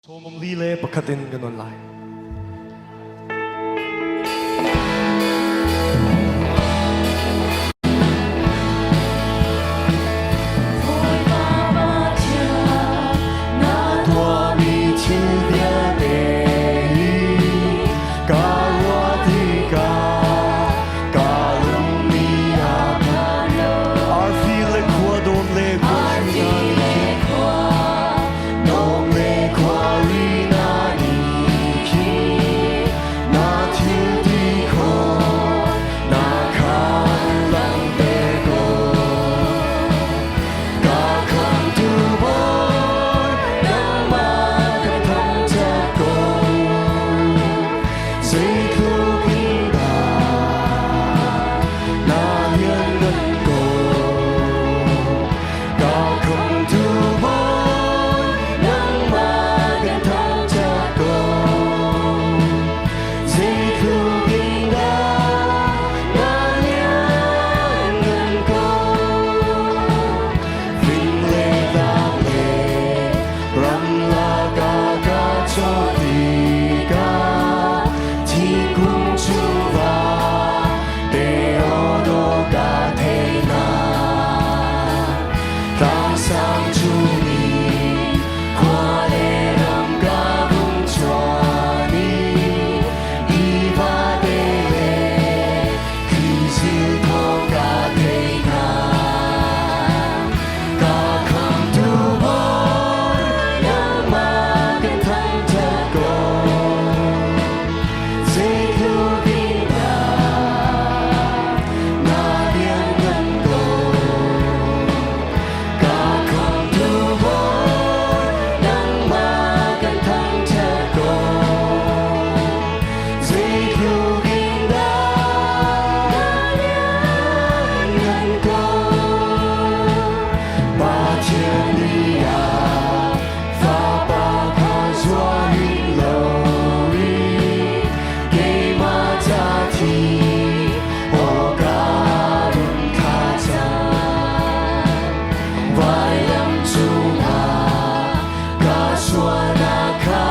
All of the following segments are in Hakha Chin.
Sawmli le pakhat in kan on lai. Tuahmi thil vialte hi ka ruah tikah ka lung nih a phan. Arfi le khua dawm le khua hri hna nih khin Dawm le khuari na nih khi na thil ti khawh na khan langhter ko. Ka khamtu Bawi nangmah kan thangṭhat ko. Zeitluk in dah na lianngan ko. Ka khamtu Bawi nangmah kan thangṭhat ko. Zeitluk in dah na lianngan ko. Fing le tlang le ramlak ah ka chawh tikah thingkung chuva te aw ka thei hna. Tlangsang chung i khua le ram ka vung chuan i tiva te le thlisil thawng ka thei hna. Ka khamtu Bawi nangmah kan thangṭhat ko. Zeitluk in dah na lianngan ko. Ka khamtu Bawi nangmah kan thangṭhat ko. Zeitluk in dah na lianngan ko. Pathian nih a Fapa kha zuar hin lo i keimah ca thi awka run kha cang. Vailam cungah ka sualnak kha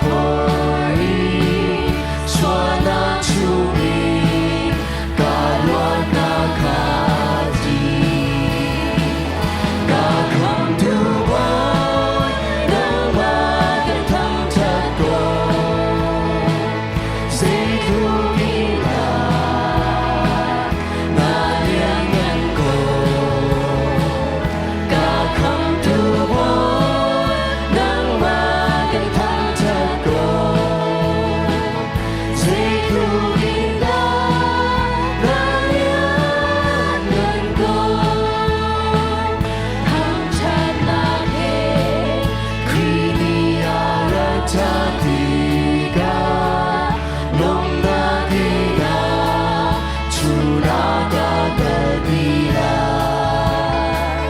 phor i sualnak chungin ka luatnak kha ti. Ka khamtu Bawi nangmah kan thangṭhat ko. Zeitluk in dah na lianngan ko. Ka khamtu Bawi nangmah kan thangṭhat ko. Zeitluk in dah na lianngan ko. Thangṭhatnak he Khrih nih a rat ṭhan tikah lawmhnak in ah chunah ka kalpi lai.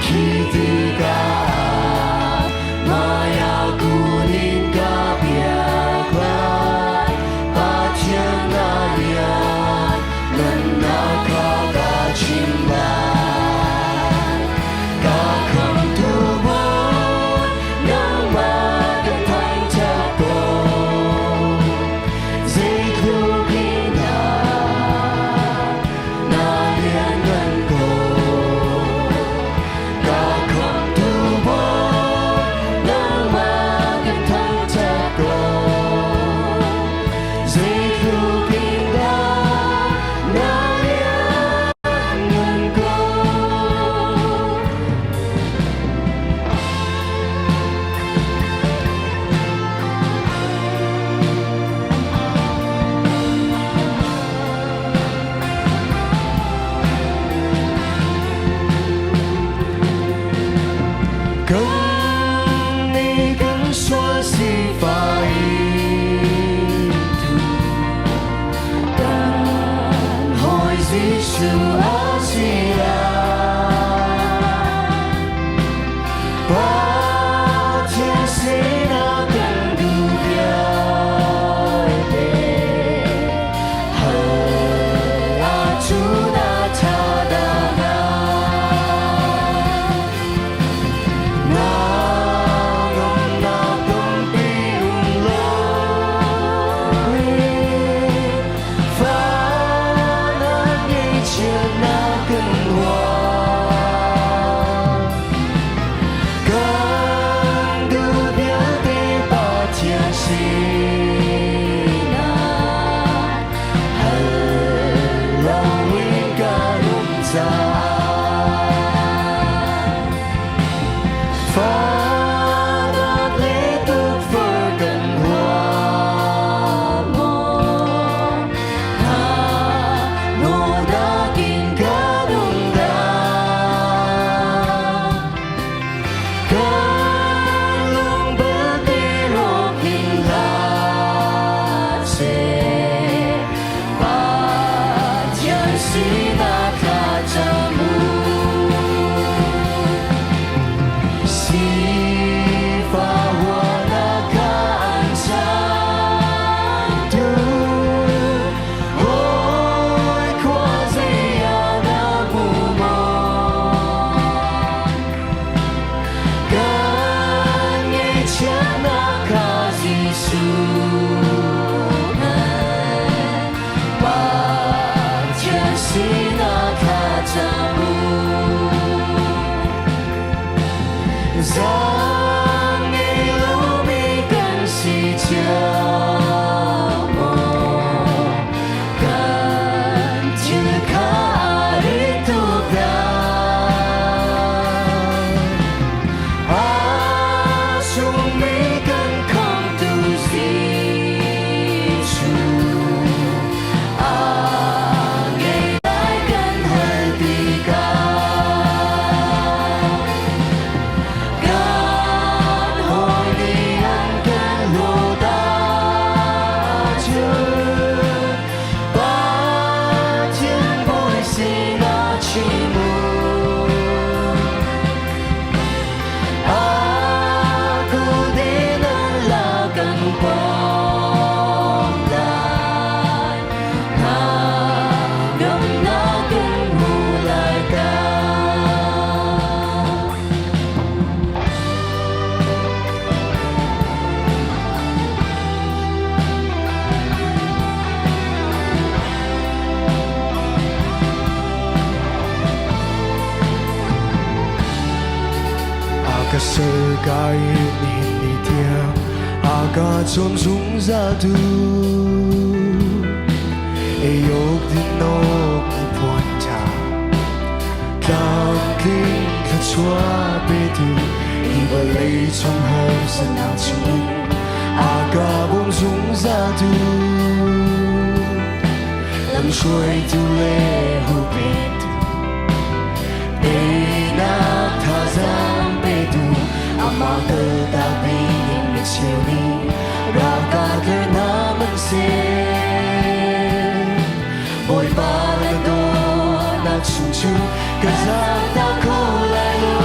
Khi tikah maya kun in ka biak lai. Pathian na lian, nunnak kha ka chim lai. Ka khamtu Bawi, nangmah kan thangṭhat ko. Zeitluk in dah na lianngan ko. Ka khamtu Bawi, nangmah kan thangṭhat ko. Zeitluk in dah na lianngan ko. Kan nih kan sual sifah itu kan hawi Jesuh a si lai. Pathian sinah kan duh vialte hal ahcun a ṭha dah hnga. Na ngamnak dong. Ser ka in nihin ni tiang a ka cawm zungzal tu. Ei awk din awk ni puan ṭha, tlamtling thluachuah petu, hi vawlei chung harsatnak chungin a ka bawm zungzal tu. Lamhruaitu le huhphentu, teinak thazaang petu, amah kaltak ding mi cheu nih ralkap hna man seh. Bawipa na dawtnak chung cu ka zaangtak kho lai lo.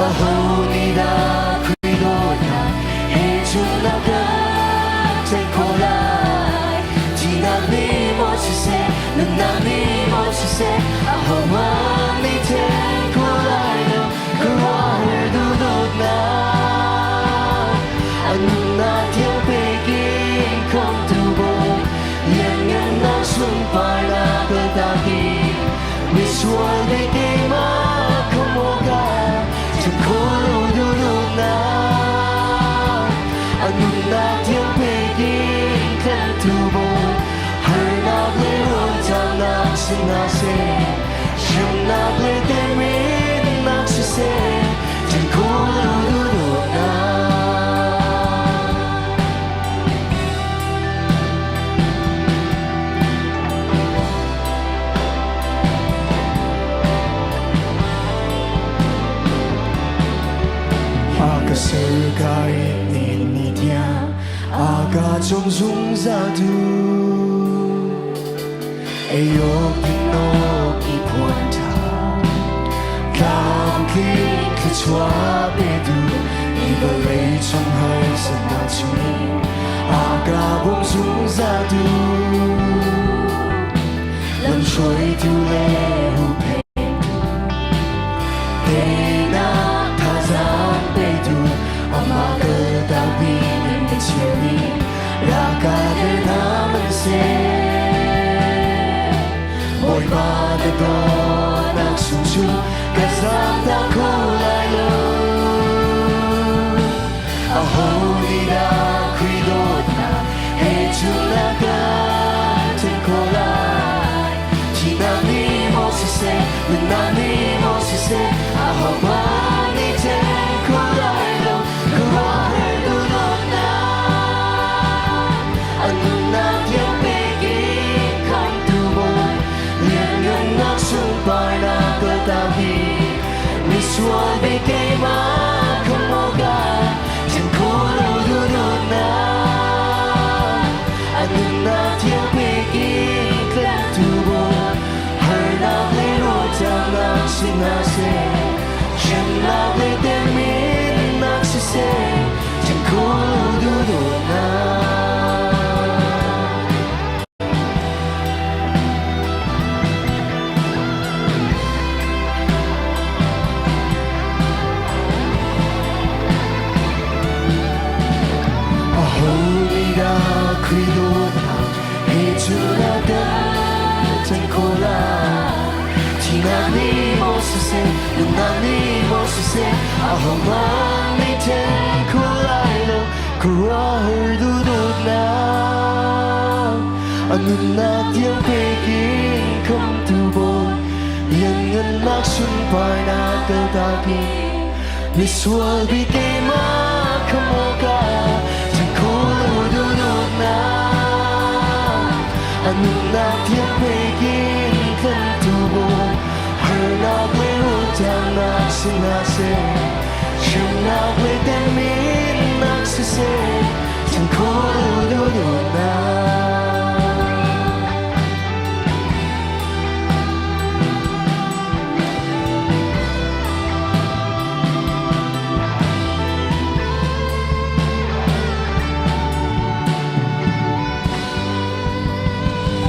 Aho nih dah Khrih dawtnak he cun a kan ṭhen khawh lai? Thihnak nih maw siseh, nunnak nih maw siseh, ahohmanh nih ṭhen khawh lai lo. Khuaruahhar duhdawtnak, a nunnak thiang pek in khamhtu Bawi, lianngannak sunparnak kaltak in misual bik keimah khamh awkah ṭhen khawh lo duhdawtnak, a nunnak thiang pek in tlanhtu Bawi, harnak le rawlṭamnak si hna seh, hremnak le temrinnak siseh, ṭhen khawh lo duhdawtnak. A ka ser ka in nihin ni tiang a ka cawm zungzal tu. Ei awk din awk i phuan ṭha, tlamtling thluachuah petu, hi vawlei chung harsatnak chungin a ka bawm zungzal tu. Lamhruaitu le huhphentu, teinak thazaang petu, amah kaltak ding in ka cheu nih ralkap hna man seh. Bawipa na dawtnak chung cu ka zaangtak kho lai lo. Aho nih dah Khrih dawtnak he cun a kan ṭhen khawh lai? Thihnak nih maw siseh, nunnak nih maw siseh, ahohmanh nih ṭhen kho lai lo. Khuaruahhar duhdawtnak, a nunnak tiang pek in khamhtu Bawi, lianngannak sunparnak kaltak hi misual bik keimah khamh awkah ṭhen khawh lo duhdawtnak, a nunnak thiang pek in tlanhtu Bawi, harnak le rawlṭamnak si hna seh, hremnak le temhinnak siseh, ṭhen khawh lo duhdawtnak. Aho nih dah Khrih dawtnak he cun a kan ṭhen khawh lai? Thihnak nih maw siseh, nunnak nih maw siseh, ahohmanh nih ṭhen kho lai lo. Khuaruahhar duhdawtnak, a nunnak tiang pek in khamhtu Bawi, lianngannak sunparnak kaltak in misual bik keimah khamh awkah ṭhen khawh lo duhdawtnak, a nunnak tiang pek in tlanhtu Bawi, harnak le rawlṭamnak si hna seh, hremnak le temhinnak siseh, ṭhen khawh lo duhdawtnak.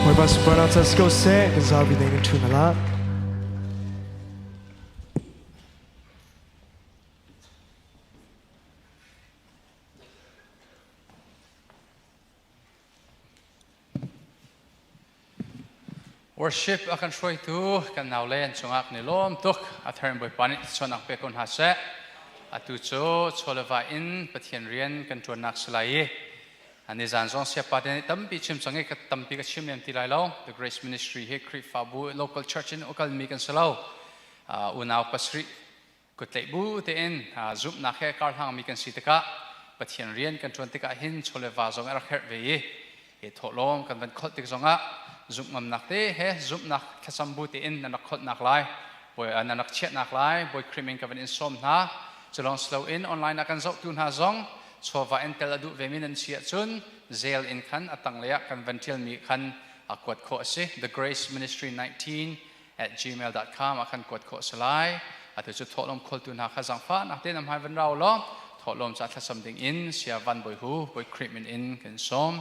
Bawipa sunparnak ca si ko seh, kan zapi ding in ṭhu hna hlah. Worship a kan hruaitu kan naule an cungah kan i lawm tuk. A thar in Bawipa nih chawnak pe ko hna seh. Atu cu chawleva in Pathian rian kan ṭuannak si lai i nizan zong siapa te nih tampi chim cang i ka tampi ka chim lem ti lai lo. The Grace Ministry hi Khrihfabu local church in ukalmi kan si lo. Unau pasarih kutleih bu tein zumhnak he karhlangmi kan si tikah Pathian rian kan ṭuan tikah hin chawleva zong a rak herh ve i hi thawhlawm kan van kholh tik zongah zumh ngamnak te he zumhnak thlacam bu tein nan rak kholhnak lai bawi nan rak chiahnak lai Bawi Khrih min ka van in sawm hna. Culong in online ah kan zohtu hna zong chawva in tel a duh vemi nan si ahcun zel in khan a tanglei ah kan van ṭialmi khan a kuat khawh a si, the grace ministry 19 at gmail.com ah khan kuat khawh si lai. Atu cu thawhlawm kholtu hna kha zangfahnak tein am hai van rau law thawhlawm ca thlacam ding in sia van bawi hu bawi Khrih min in kan sawm.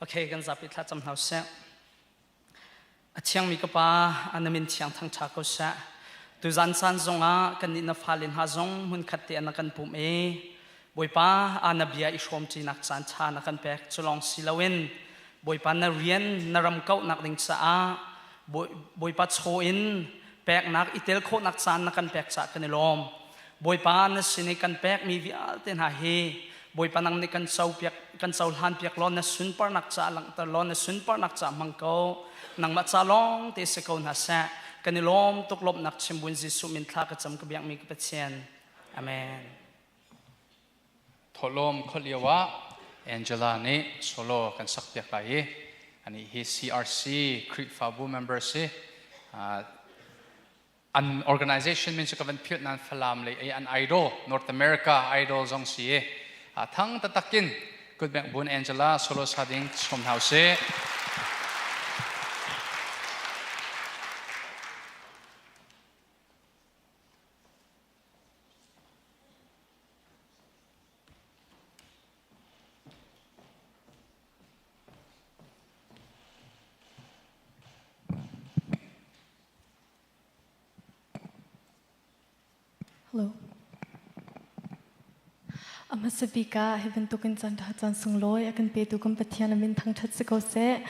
Okay, kan zapi thla cam hna seh. A thiangmi ka Pa, na min thiang thangṭha ko seh. Tuzan caan zongah kannih na fale hna zong hmunkhat te ah na kan pumh i Bawipa na bia i hrawmṭinak caan ṭha na kan pek. Cu lawng si loin Bawipa na rian na ram kauhnak ding caah Bawipa chaw in peknak i tel khawhnak caan na kan pek caah kan i lawm. Bawipa na sin i kan pekmi vialte hna hi Bawipa nang nih kan copiak kan cohlan piak law na sunparnak ca langhter law na sunparnak ca hmang ko. Nangmah ca lawng te si ko hna seh. Kan i lawm tuk. Lawmhnak chim buin Jesuh min thla ka cam, ka biakmi ka Pathian. Amen. Thawhlawm kholh lio ah Angela nih solo kan sak piak lai i ani hi CRC Khrihfabu member si. An organization min cu ka van philh nan Falam lei ei an idol, North America idol zong si i thang taktak in kutbeng bun Angela solo sa ding som hna usih. Hello. A hmasa bik ah hi bantukin caan ṭha caan sunglawi a kan petu kan Pathian a min thangṭhat si ko seh.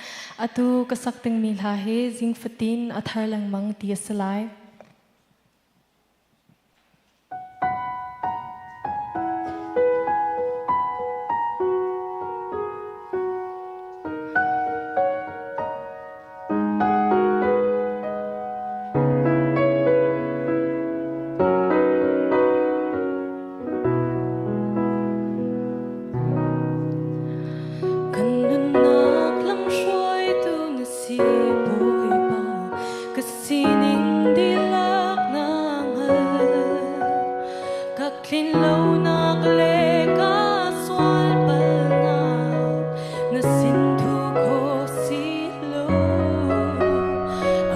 Atu ka sak dingmi hla hi zing fatin a thar lengmang ti a si lai. Kan nunnak lamhruaitu na si, Bawipa, ka sining dihlak na hngal. Ka tlin lonak le ka sual palnak na sin thu kho si lo.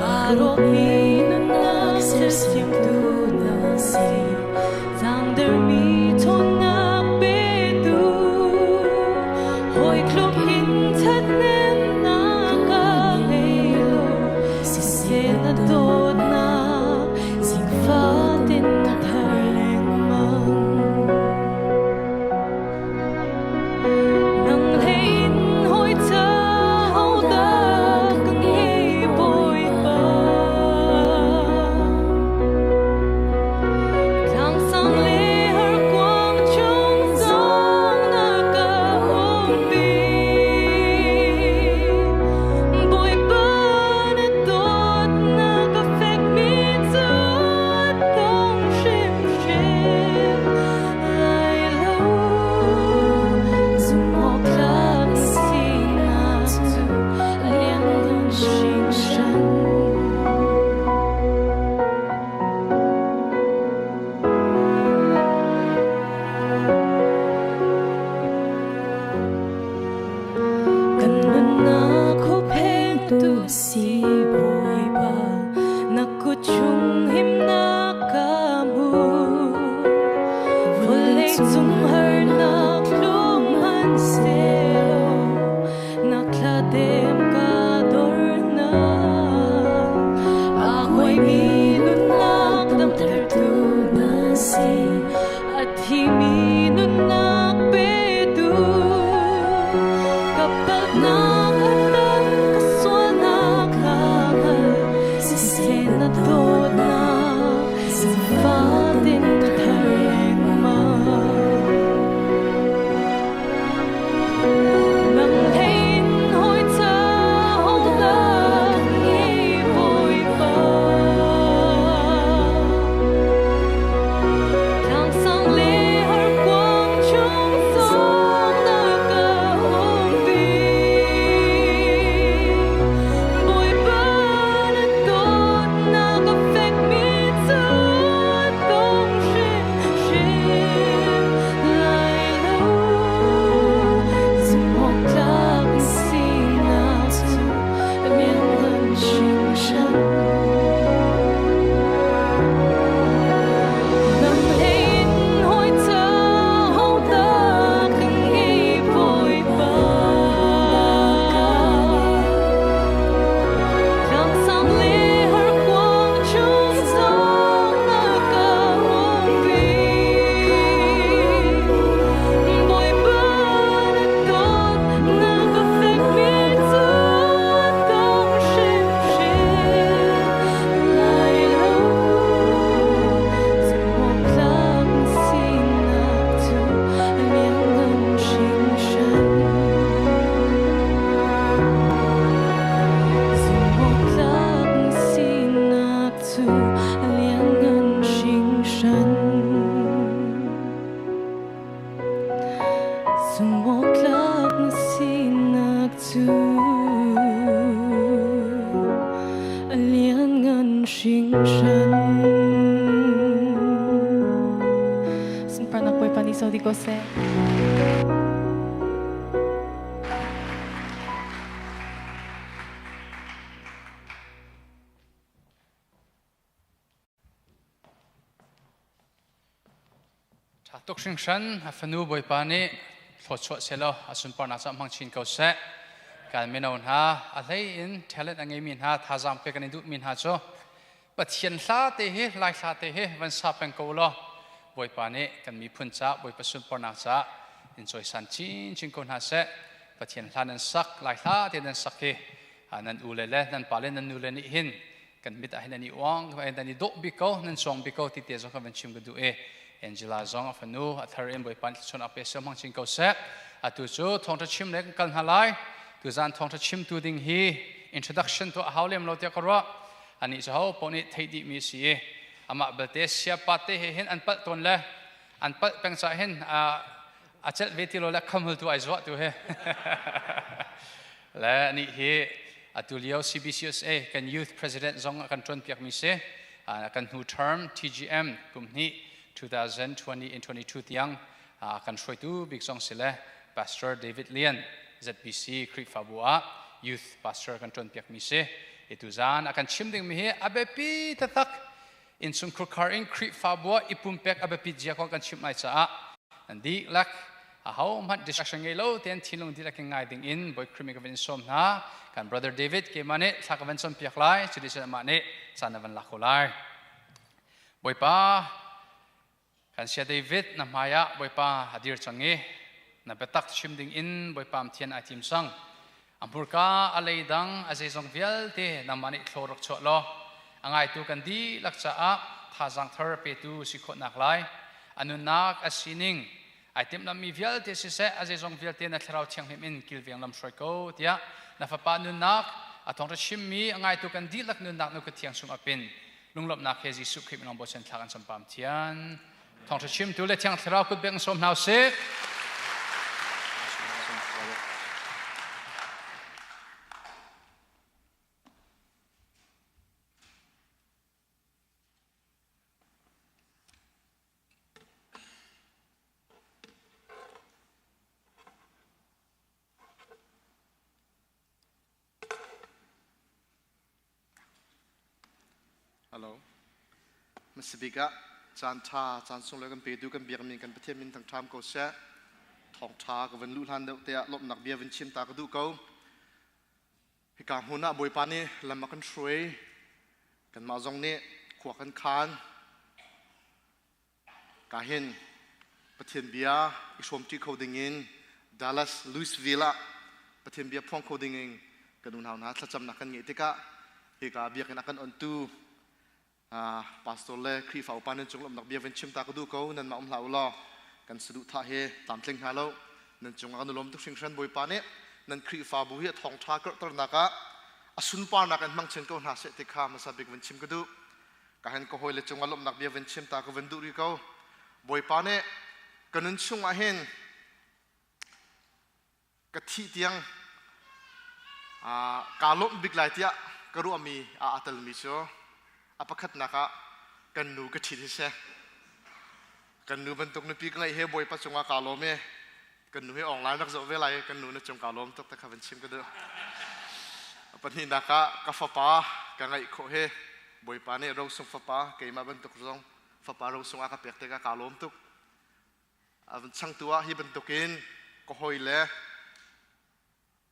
Aa rawkmi nunnak sersiamtu na si, zaangdermi ṭhawnnak petu. Hawi tluk in ṭhathnemnak ka ngei lo, siseh na dawtnak zingfatin thar lengmang. Bawipa nih so di ko seh. Ṭha tuk hringhran a fanu Bawipa nih thluachuah selaw a sunparnak caah hmang chin ko seh. Kan mino hna a hlei in talent a ngeimi hna thazaang pek kan i duhmi hna cu Pathian hla te hi Lai hla te hi van sa peng ko law Bawipa nih kan miphun caah Bawipa sunparnak caah in cawisan chinchin ko hna seh. Pathian hla nan sak Lai hla te nan sak hi nan u le le nan pa le nan nu le nih hin kan mit ah hin an i uang nan i dawh bik ko nan chuang bik ko ti te zong kan van chim ka duh i Angela zong a fanu a thar in Bawipa nih thluachuah a pe sel hmang chin ko seh atu cu thawngtha chim le kan kal hna lai tuzan thawngtha chimtu ding hi introduction tu a hau lem lo tiah ka ruah ani cu ho paoh nih theih dih mi si i amah belte siapa te he hin an palh tawn le an palh peng ca hin a celh ve ti lo le khamhul tu ai zuah tu he Le anih hi atu lio CBCUSA kan youth president zong a kan ṭuanpiakmi si. Kan hnu term TGM kum hnih 2020 in 22 tiang kan hruaitu bik zong si le Pastor David Lian ZBC Khrihfabu ah youth pastor kan ṭuanpiakmi si. Itu zan a kan chim dingmi hi a biapi taktak innchungkhur khar in Khrihfabu ah i pumpek a biapit zia kong kan chimh lai caah nan dihlak ahohmanh distraction ngei lo tein thinlung dihlak in ngai ding in Bawi Khrih ka van in sawm hna. Kan brother David keimah nih thla ka van cawnpiak lai, cuti cun amah nih caan na van lak ko lai. Bawipa, kan sia David na hmai ah Bawipa a dir cang i na biatak chim ding in Bawipa thian ai tim sang. A hmurka a leidang a zeizong vialte nangmah nih thlaw rak chuah law a ngaitu kan dihlak caah thazaang thar petu si khawhnak lai a nunnak a sining ai timhlamhmi vialte siseh a zeizong vialte na thlarau thianghlim in kilveng lam hruai ko tiah na fapa nunnak a thawngṭha chimmi a ngaitu kan dihlak nunnak nu thiang chung apin lunglawmhnak he Jesuh Khrih minung bochan thla kan champam thian thawngṭha chimtu le thiang thlarau kut bek sawm hna usih. Hello. Masabik ah caan ṭha caan sunglawi kan petu kan biakmi kan Pathian min thangṭham ko seh. Thawngṭha ka van luh hlan deuh te ah lawmhnak bia van chim ta ka duh ko. Hika hmun ah Bawipa nih lam a kan hruai. Kanmah zong nih khua kan khan. Ka hin Pathian bia i hrawmṭi kho dingin Dallas, Louisville ah Pathian bia phuang kho dingin kan unau hna thlacamnak kan ngeih tikah hika biakinn a kan ontu pastor le Khrihfa upa nan cung lawmhnak bia van chim ta ka duh ko. Nanmah um hlah u law kan saduhthah hi tlamtling hnga lo. Nan cungah kan i lawm tuk hringhran. Bawipa nih nan Khrihfabu hi a thawngṭha karhternak ah a sunparnak in hmang chin ko hna seh ti kha hmasa bik van chim ka duh. Ka hen ka hawile cungah lawmhnak bia van chim ta ka van duh rih ko. Bawipa nih ka nun chungah hin ka thih tiang kaa lawmh bik lai tiah ka ruahmi aa telmi cu a pakhatnak ah kan nu ka ṭhit hi si. Kan nu bantuk nupi ka ngeih he Bawipa cungah kaa lawm i kan nu hi online rak zoh ve lai, kan nu na cung kaa lawm tuk te kha van chim ka duh. A pahnihnak ah ka fapa ka ngeih khawh hi Bawipa nih rosung fapa keimah bantuk zong fapa rosung a ka pek tikah kaa lawm tuk. A van changtu ah hi bantukin ka hawi le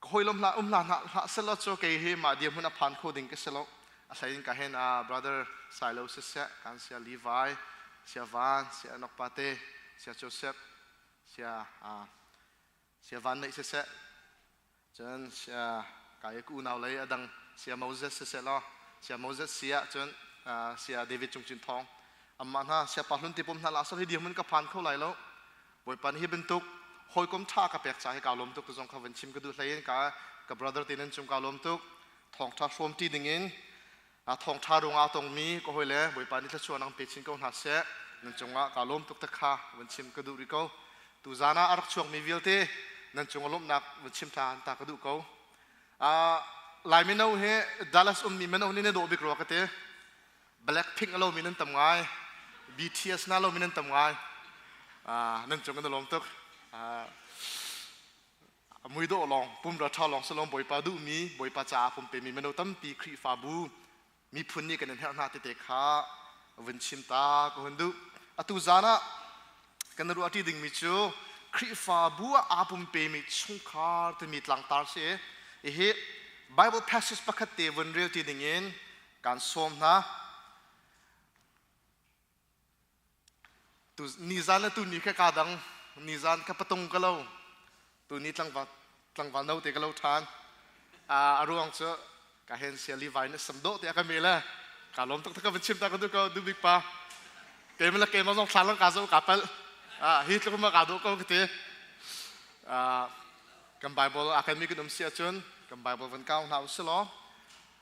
ka hawilom hlah um hlah hlah selaw cu kei hi mah dirhmun a phan kho ding ka si lo. A hlei in ka hen a brother Silo siseh, kan sia Levi, sia Van, sia Enoch pate, sia Joseph, sia sia Van neih siseh, cun sia kai ku unau lei adang sia Moses siseh law sia Moses sia cun sia David Cung Cin Thawng amma hna sia pa hlun ti pum hna la sal hi dirhmun ka phan kho lai lo. Bawipa nih hi bantuk hawikom ṭha ka pek caah hi kaa lawm tuk ti zong kha van chim ka duh. Hlei in ka ka brother te nan cung kaa lawm tuk. Thawngṭha hrawmṭi dingin thawngṭha ruangah a tongmi ka hawile Bawipa nih thluachuah nang pe chin ko hna seh. Nan cungah kaa lawm tuk te kha van chim ka duh rih ko. Tuzaan ah a rak chuakmi vialte nan cungah lawmhnak van chim ṭhan ta ka duh ko. Lai mino hi Dallas ummi mino nih na dawh bik rua ka ti. Blackpink a lomi nan tam ngai. BTS na lomi nan tam ngai. Nan cung kan lawm tuk. Mui dawh lawng, pum ra ṭha lawng salom Bawipa duhmi, Bawipa caah pumpe mi mino tampi Khrihfabu miphun nih kan in herh hna tete kha vun chim ta ka hun duh. Atu zan ah kan ruahṭi dingmi cu Khrihfabu ah aa pumpemi chungkhar timi tlangtar si. Hihi Bible passage pakhat te vun relṭi dingin kaan sawm hna. Tu nizan le tuni kha kaa dang. Nizan kha patung ka lo. Tuni tlangval tlangval no te ka lo ṭhan. A ruang cu ka hen sia Levi nih sam dawh tiah ka me le ka lawm tuk ka van chim ta ka duh ko du bik pa. Keimah le keimah zong thla lang ka zo ka palh. Hi tluk ma ka dawh ko ka ti. Kan Bible a kan mi kan um si ahcun kan Bible van kau hna usih law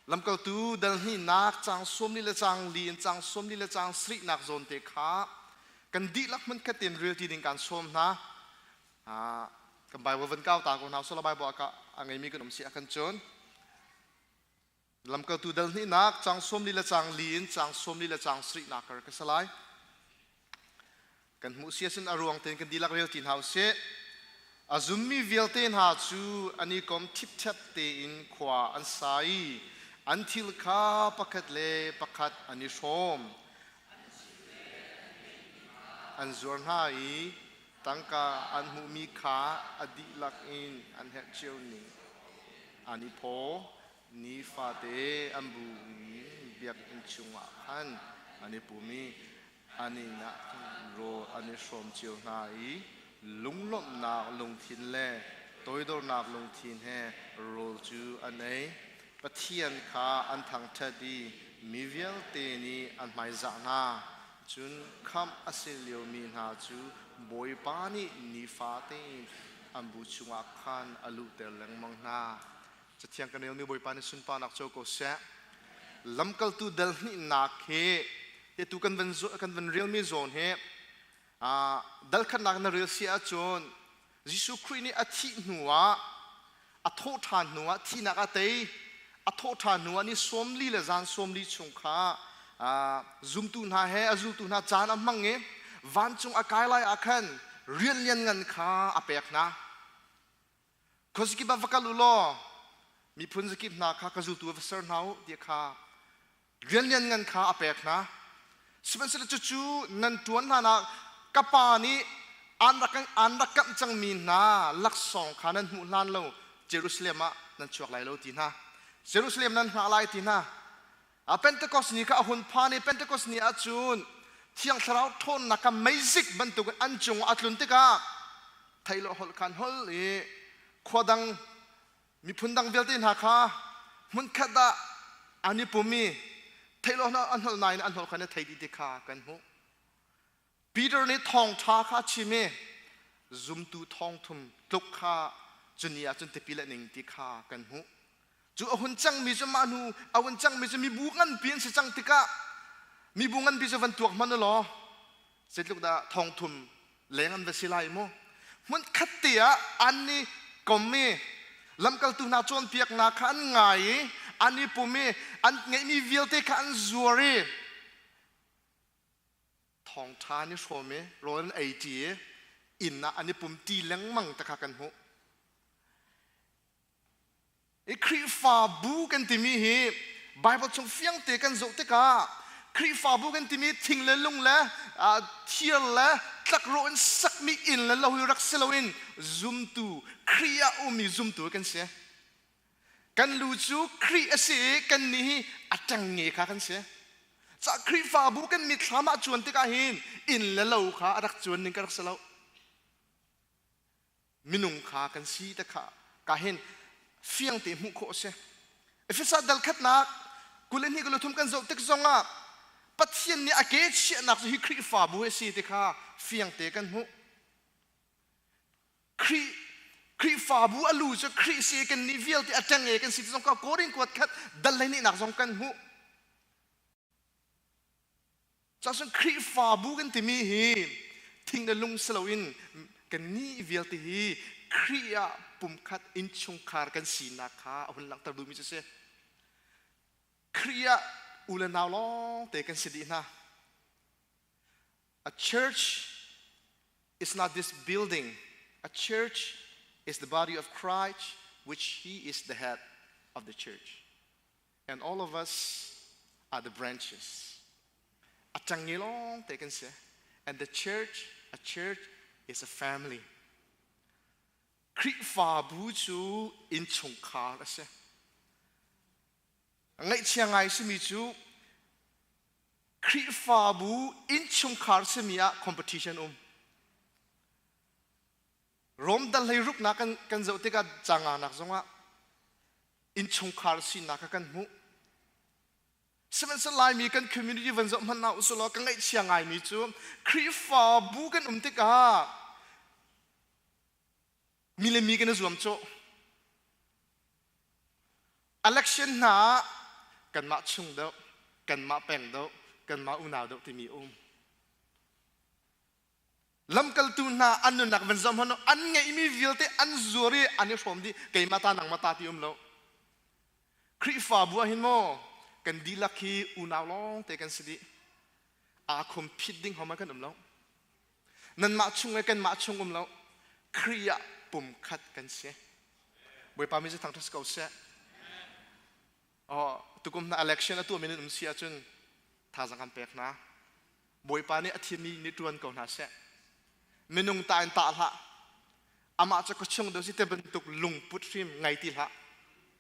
Lamkaltu dal hnihnak caang 40 le caang li in caang 40 le caang sarihnak zawn te kha kan dihlak hmunkhat tein rel ti ding kaan sawm hna. Kan Bible van kau ta ko hna usih law Bible a ngeimi kan um si ahkhan cun Lamkaltu dal hnihnak caang 40 le caang li in caang 40 le caang sarihnak kar ka si lai. Kan hmuh si ahcun a ruang tein kan dihlak rel ti hna usih. A zummi vialte hna cu an i kom ṭhipṭhep tein khua an sa i an thil kha pakhat le pakhat an i hrawm. An zuar hna i tangka an hmuhmi kha a dihlak in an herh cio ning an i phaw. Nifate an bu in biakinn chungah khan an i pum i an inn ah rawl an i hrawm cio hna i lunglawmhnak lungthin le toidornak lungthin he rawl cu an ei. Pathian kha an thangṭhat i mi vialte nih an hmaizah hna. Cun khamh a si liomi hna cu Bawipa nih nifate in an bu chungah khan a luhter lengmang hna. Cathiang kan relmi Bawipa nih sunparnak co ko seh. Lamkaltu dal hnihnak hi tu kan van kan van relmi zawn hi dal khatnak na rel si ahcun Jesuh Khrih nih a thih hnu ah a thawh ṭhan hnu ah thihnak a tei a thawh ṭhan hnu ah ni 40 le zan 40 chung kha zumtu hna he a zultu hna caan a hmang i vancung a kai lai ah khan rian lianngan kha a pek hna. Khuazakip ah va kal u law miphun zakip hna kha ka zultu ah va ser hna u ti kha rian lianngan kha a pek hna. Sihmanhsehlaw cucu nan ṭuan hlanah ka Pa nih an rak an rak kamh cangmi hna laksawng kha nan hmuh hlan lo Jerusalem ah nan chuak lai lo ti hna. Jerusalem nan hngah lai ti hna. A Pentecost ni kha a hun phan i Pentecost ni ahcun Thiang Thlarau ṭhawnnak kha meizik bantukin an cungah a tlun tikah theih lo holh khan holh i khua dang miphun dang vialte hna kha hmunkhat ah an i pum i theih lo an holh nain an holh kha na thei dih ti kha kan hmuh. Peter nih thawngṭha kha a chim i zumtu thawngthum tluk kha cuni ah cun tipil an ing ti kha kan hmuh. Cu a hun cangmi cu mah hnu a hun cangmi cu mibu nganpi an si cang tikah mibu nganpi cu van tuak hmanh u law zeitluk dah thawngthum leng an va si lai mu. Hmun khat te ah an i kom i lamkaltu hna cawnpiaknak kha an ngai i an i pum i an ngeihmi vialte kha an zuar i thawngṭha an i hrawm i rawl an ei ṭi i inn ah an i pum ṭi lengmang te kha kan hmuh. I Khrihfabu kan timi hi Bible chung fiangte kan zoh tikah Khrihfabu kan timi thing le lung le thir le tlakrawh in sakmi inn le lo hi rak si loin zumtu Khrih ah ummi zumtu kan si. Kan lu cu Khrih a si i kannih hi a ṭengnge kha kan si. Ca Khrihfabu kan mitthlam ah cuan tikah hin inn le lo kha a rak cuan ning ka rak si lo. Minung kha kan si te kha ka hin fiang te hmuh khawh a si. Efesa dal khatnak 22 23 kan zoh tik zongah Pathian nih a ke chiahnak cu hi Khrihfabu hi a si ti kha fiang te kan hmuh. Khrih Khrihfabu a lu cu Khrih si kan nih vialte a ṭeng e kan si ti zong ka Korin kuat khat dal hleihnih zong kan hmuh. Cahcun Khrihfabu kan timi hi thing le lung si loin kan nih vialte hi Khrih ah pumkhat innchungkhar kan sinak kha a hun langhter duhmi cu a si. Khrih ah u le nau lawng te kan si dih hna. A church is not this building. A church is the body of Christ, which he is the head of the church. And all of us are the branches. A ṭangnge lawng te kan si. And the church, a church is a family. Khrihfabu cu innchungkhar a si. Ngaihchia ngai simi cu Khrihfabu innchungkhar simi ah competition um. Rom dal hlei ruknak kan, kan zoh tikah canganak zongah innchungkhar sinak kha kan hmuh. Sihmanhsehlaw Laimi kan community van zoh hmanh hna usih law ka ngaihchia ngaimi cu Khrihfabu kan um tikah mi le mi kan i zuam cawh. Election hna ah kanmah chung deuh, kanmah peng deuh, kanmah unau deuh timi um. Lamkaltu hna an nunnak van zoh hmanh an ngeihmi vialte an zuar i an i hrawm dih keimah ta nangmah ta ti um lo. Khrihfabu ah hin maw kan dihlak hi unau lawng te kan si dih. Aa khum phit ding hom kan um lo. Nanmah chung le kanmah chung um lo. Khrih ah pumkhat kan si. Bawipa mi cu thangṭhat ko seh. Oh, tukum na election a tuahmi nan um si ahcun thazaang kan pek hna. Bawipa nih a thimi nih ṭuan ko hna seh. Minung ta in tah hlah. Amah cu ka chung deuh si te bantuk lungput hrim ngei ti hlah.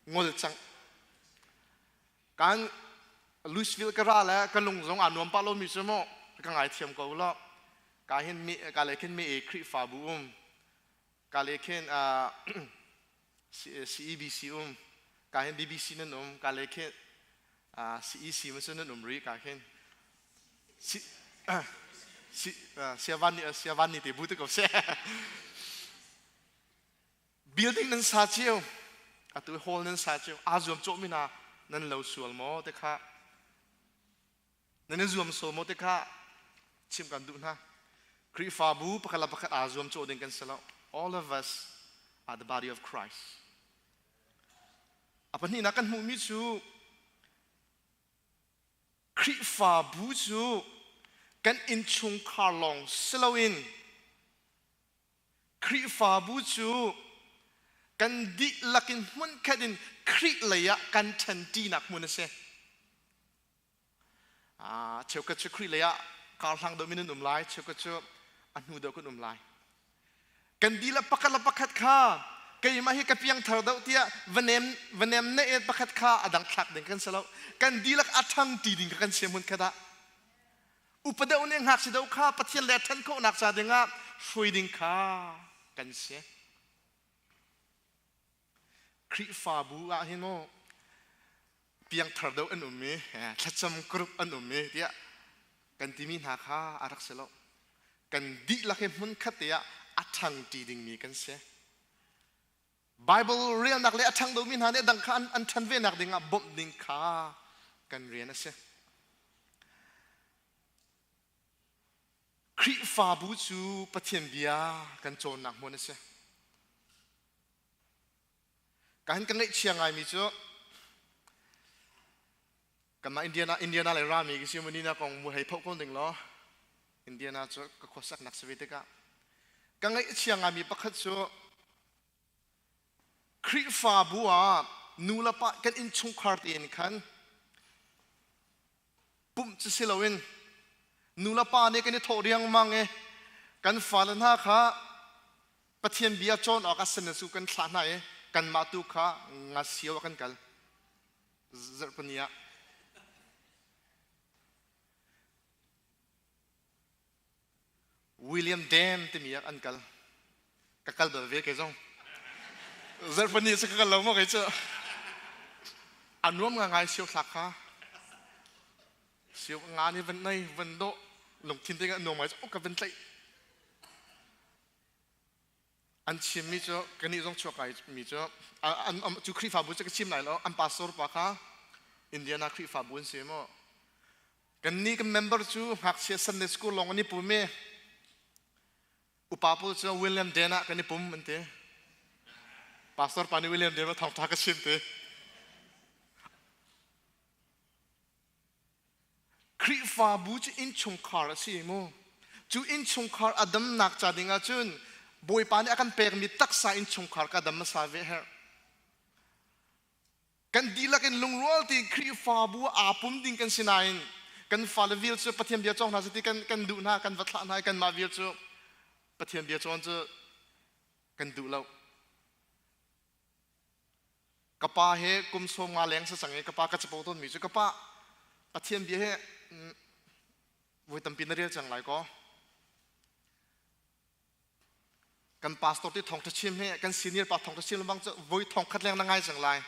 Ngol cang. Kan Louisville ka ra le ka lung zong aa nuam pah lomi cu mu ka ngaithiam ko lo. Ka hin mi ka le khin mi e Khrihfabu um. Ka le khin CEBC um. Ka hin BBC nan um. Ka le khin CEC ma cu nan um rih ka khin. Siavan nih siavan nih te bu te ko seh. Building nan sa cio. Atu hall nan sa cio. Aa zuam cawh mi hna nan lo sual maw te kha. Nan i zuam sual maw te kha chim kan duh hna. Khrihfabu pakhat le pakhat aa zuam cawh ding kan si lo. All of us are the body of Christ. A pahnihnak kan hmuhmi cu Khrihfabu cu kan innchungkhar lawng si loin Khrihfabu cu kan dihlak in hmunkhat in Khrih lei ah kan ṭhanṭinak hmun a si. Cheukhat cu Khrih lei ah karhlang deuh min an um lai, cheukhat cu a hnu deuh kan um lai. Kan dihlak pakhat le pakhat kha keimah hi ka piangthar deuh tiah va nem ne pakhat kha a dang thlak ding kan si lo. Kan dihlak a ṭhang ti ding kha kan si hmun khat ah. Upa deuh nih ngakchia deuh kha Pathian le ṭhan khawhnak ca dingah hruai ding kha kan si. Khrihfabu ah hin maw piangthar deuh an um i thlacam group an um i tiah kan timi hna kha a rak si lo. Kan dihlak hi hmunkhat te ah a ṭhangṭi dingmi kan si. Bible relnak le a ṭhang deuhmi hna nih dang kha an ṭhan ve nak dingah bawmh ding kha kan rian a si. Khrihfabu cu Pathian bia kan cawnnak hmun a si. Ka hin ka ngaihchia ngaimi cu kanmah Indiana Indiana le rami ki si munina kong mu hei phoh ko ding law Indiana cu ka khuasaknak si ve tikah ka ngaihchia ngaimi pakhat cu Khrihfabu ah nu le pa kan innchungkhar tein khan pumh cu si loin nu le pa nih kan i thawh riangmang i kan fale hna kha Pathian bia cawn awk ah sen su kan thlah hna i kanmah tu kha ngasio ah kan kal zarhpini ah William Dam timi ah an kal ka kal bal ve kei zong zarhpini cu ka kal lo maw kei cu a nuam ngai sio thlak kha sio nga nih van nei van dawh lungthin te ka nuam ngai cu ka van tlaih An chimmi cu kannih zong chuak mi cu cu Khrihfabu cu ka chim lai lo an pastor pa kha Indiana Khrihfabu an si maw kannih kan member cu ngakchia Sunday school lawng an i pum i upa pawl cu William Den ah kan i pum an ti pastor pa nih William Den ah thawngṭha ka chim ti Khrihfabu cu innchungkhar a si mu. Cu innchungkhar a damnak ca ding ahcun Bawipa nih a kan pekmi taksa innchungkhar ka dam hmasa ve herh. Kan dihlak in lungrual tein Khrihfabu aa pum ding kan si nain kan fale vial cu Pathian bia cawng hna seh ti kan kan duh hna, kan va thlah hna i kanmah vial cu Pathian bia cawn cu kan duh lo. Ka pa he kum 50 leng sa cang i ka pa ka capo tawnmi cu ka pa Pathian bia he voi tampi na rel cang lai kaw kan pastor ti thawngtha chim he kan senior pa thawngtha chim bang cu voi thong khat leng na ngai cang lai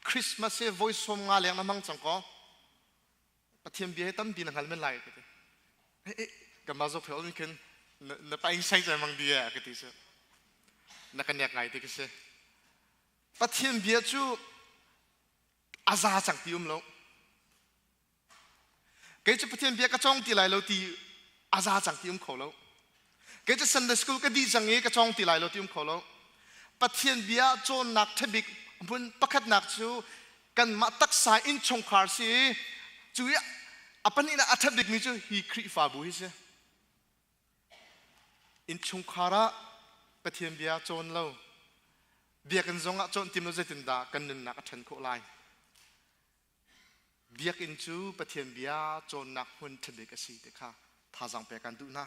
Christmas he voi 50 leng na hmang cang kaw Pathian bia he tampi na hngal men lai ka ti kan ma zo phel in khin na paing sai cang mang dia ka ti cu na ka nek ngai ti ka si Pathian bia cu a za cang ti um lo Kei cu Pathian bia ka cawng ti lai lo ti a za cang ti um kho lo. Kei cu Sunday school ka dih cang i ka cawng ti lai lo ti um kho lo. Pathian bia cawnnak ṭhabik hmun pakhatnak cu kanmah taksa innchungkhar si i cu i a pahnihnak a ṭhat bikmi cu hi Khrihfabu hi si. Innchungkhar ah Pathian bia cawn lo, biakinn zong ah cawn tim lo zeitindah kan nunnak a ṭhan khawh lai? Biakinn cu Pathian bia cawnnak hmun ṭhabik a si ti kha thazaang pek kan duh hna.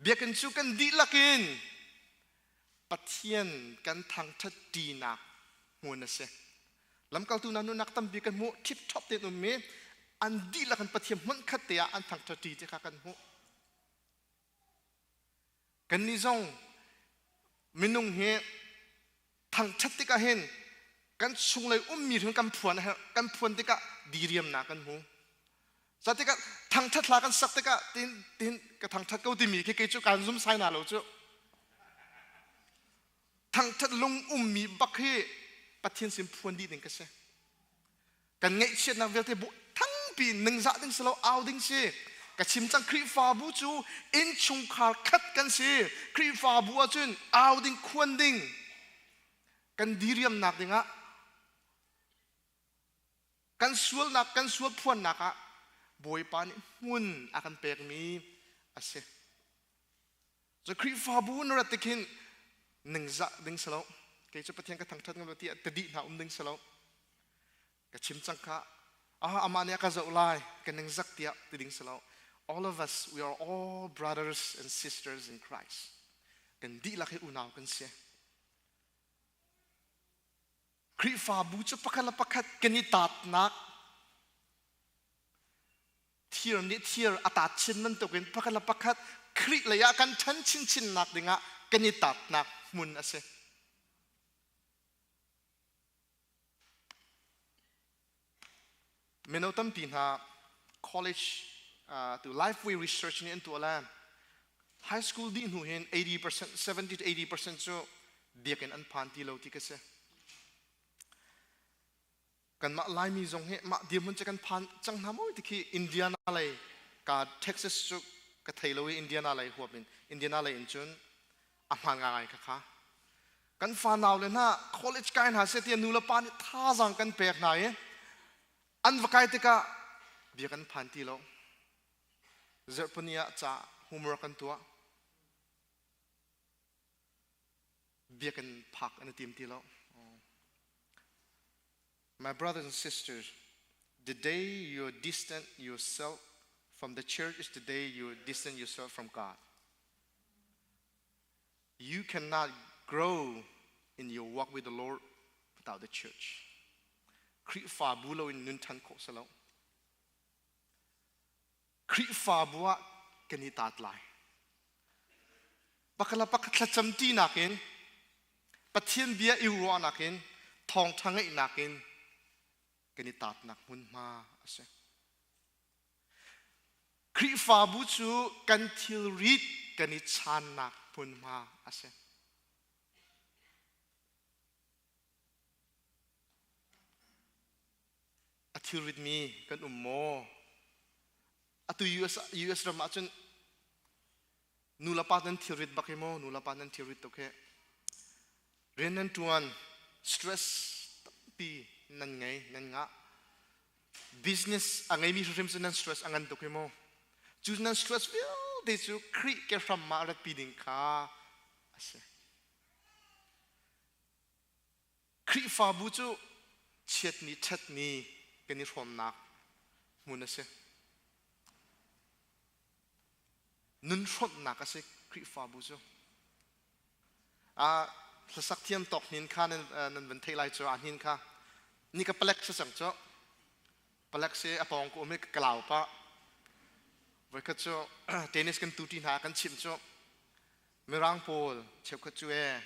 Biakinn cu kan dihlak in Pathian kan thangṭhat ṭinak hmun a si. Lamkaltu hna nunnak tampi kan hmuh, ṭhipṭhop tein ummi an dihlak in Pathian hmunkhat te ah an thangṭhat ṭi ti kha kan hmuh. Kannih zong minung hi thangṭhat tikah hin kan chunglei ummi hrim kan phuan a herh. Kan phuan tikah diriamnak kan hmu. Sa tikah thangṭhat hla kan sak tikah tin tin ka thangṭhat ko timi khi kei cu kaan zum sai na lo cu. Thangṭhat lung ummi bak hi Pathian sin phuan dih ding ka si. Kan ngaihchiatnak vialte bu thangpi in ningzah ding si lo au ding si. Ka chim cang Khrihfabu cu innchungkhar khat kan si. Khrihfabu ahcun au ding khuan ding kan diriamnak dingah kan sualnak kan sual phuannak ah Bawipa nih hmun a kan pekmi a si. Cu Khrihfabu na rat tikhin ningzah ding si lo. Kei cu Pathian ka thangṭhat ngam lo tiah ka dih hna um ding si lo. Ka chim cang kha, ah amah nih a ka zoh lai, ka ningzak tiah ti ding si lo. All of us, we are all brothers and sisters in Christ. Kan dihlak hi unau kan si. Khrihfabu cu pakhat le pakhat kan i taatnak thir nih thir a taat chin bantukin pakhat le pakhat Khrih lei ah kan ṭhan chinchinnak dingah kan i taatnak hmun a si. Mino tampi hna college tu Lifeway Research nih an tuah le high school dih hnu hin 80%, 70 to 80% cu biakinn an phan ti lo ti ka si. Kanmah Laimi zong hi mah dirhmun cu kan phan cang hna maw ti khi Indiana lei ka Texas cu ka thei lo i Indiana lei huap in Indiana lei in cun a hmaan ngai kha kha kan fanau le hna college kai hna seh tiah nu le pa nih thazaang kan pek hna i an va kai tikah bia kan phan ti lo zarhpini ah ca homework kan tuah biakinn phak an i tim ti lo My brothers and sisters, the day you distance yourself from the church is the day you distance yourself from God. You cannot grow in your walk with the Lord without the church. Khrihfabu lo in nun ṭhan khawh si lo. Khrihfabu ah kan i taat lai. Pakhat le pakhat thlacam ṭinak in, Pathian bia i ruahnak in, thawngṭha ngeihnak in kan i taatnak hmunhma a si. Khrihfabu cu kan thilrit kan i chaannak hmunhma a si. A thilritmi kan um maw? Atu US, US ram ahcun nu le pa nan thilrit bak hi maw? Nu le pa nan thilrit tuk hi. Rian nan ṭuan, stress tampi nan ngei, nan ngah. Business a ngeimi hrimhrim cu nan stress a ngan tuk hi maw? Cu nan stress vialte cu Khrih ke hram ah ratpi ding kha a si. Khrihfabu cu chiatni ṭhatni kan i hrawmnak hmun a si. Nun hrawmhnak a si Khrihfabu cu. Hlasak thiam tawk hnin kha nan van theih lai cu a hnin kha ni ka palek si cang cu palek si a pawng ka um i ka lau pah voikhat cu tennis kan tu ṭi hna kan chimh cu Mirang pawl cheukhat cu ee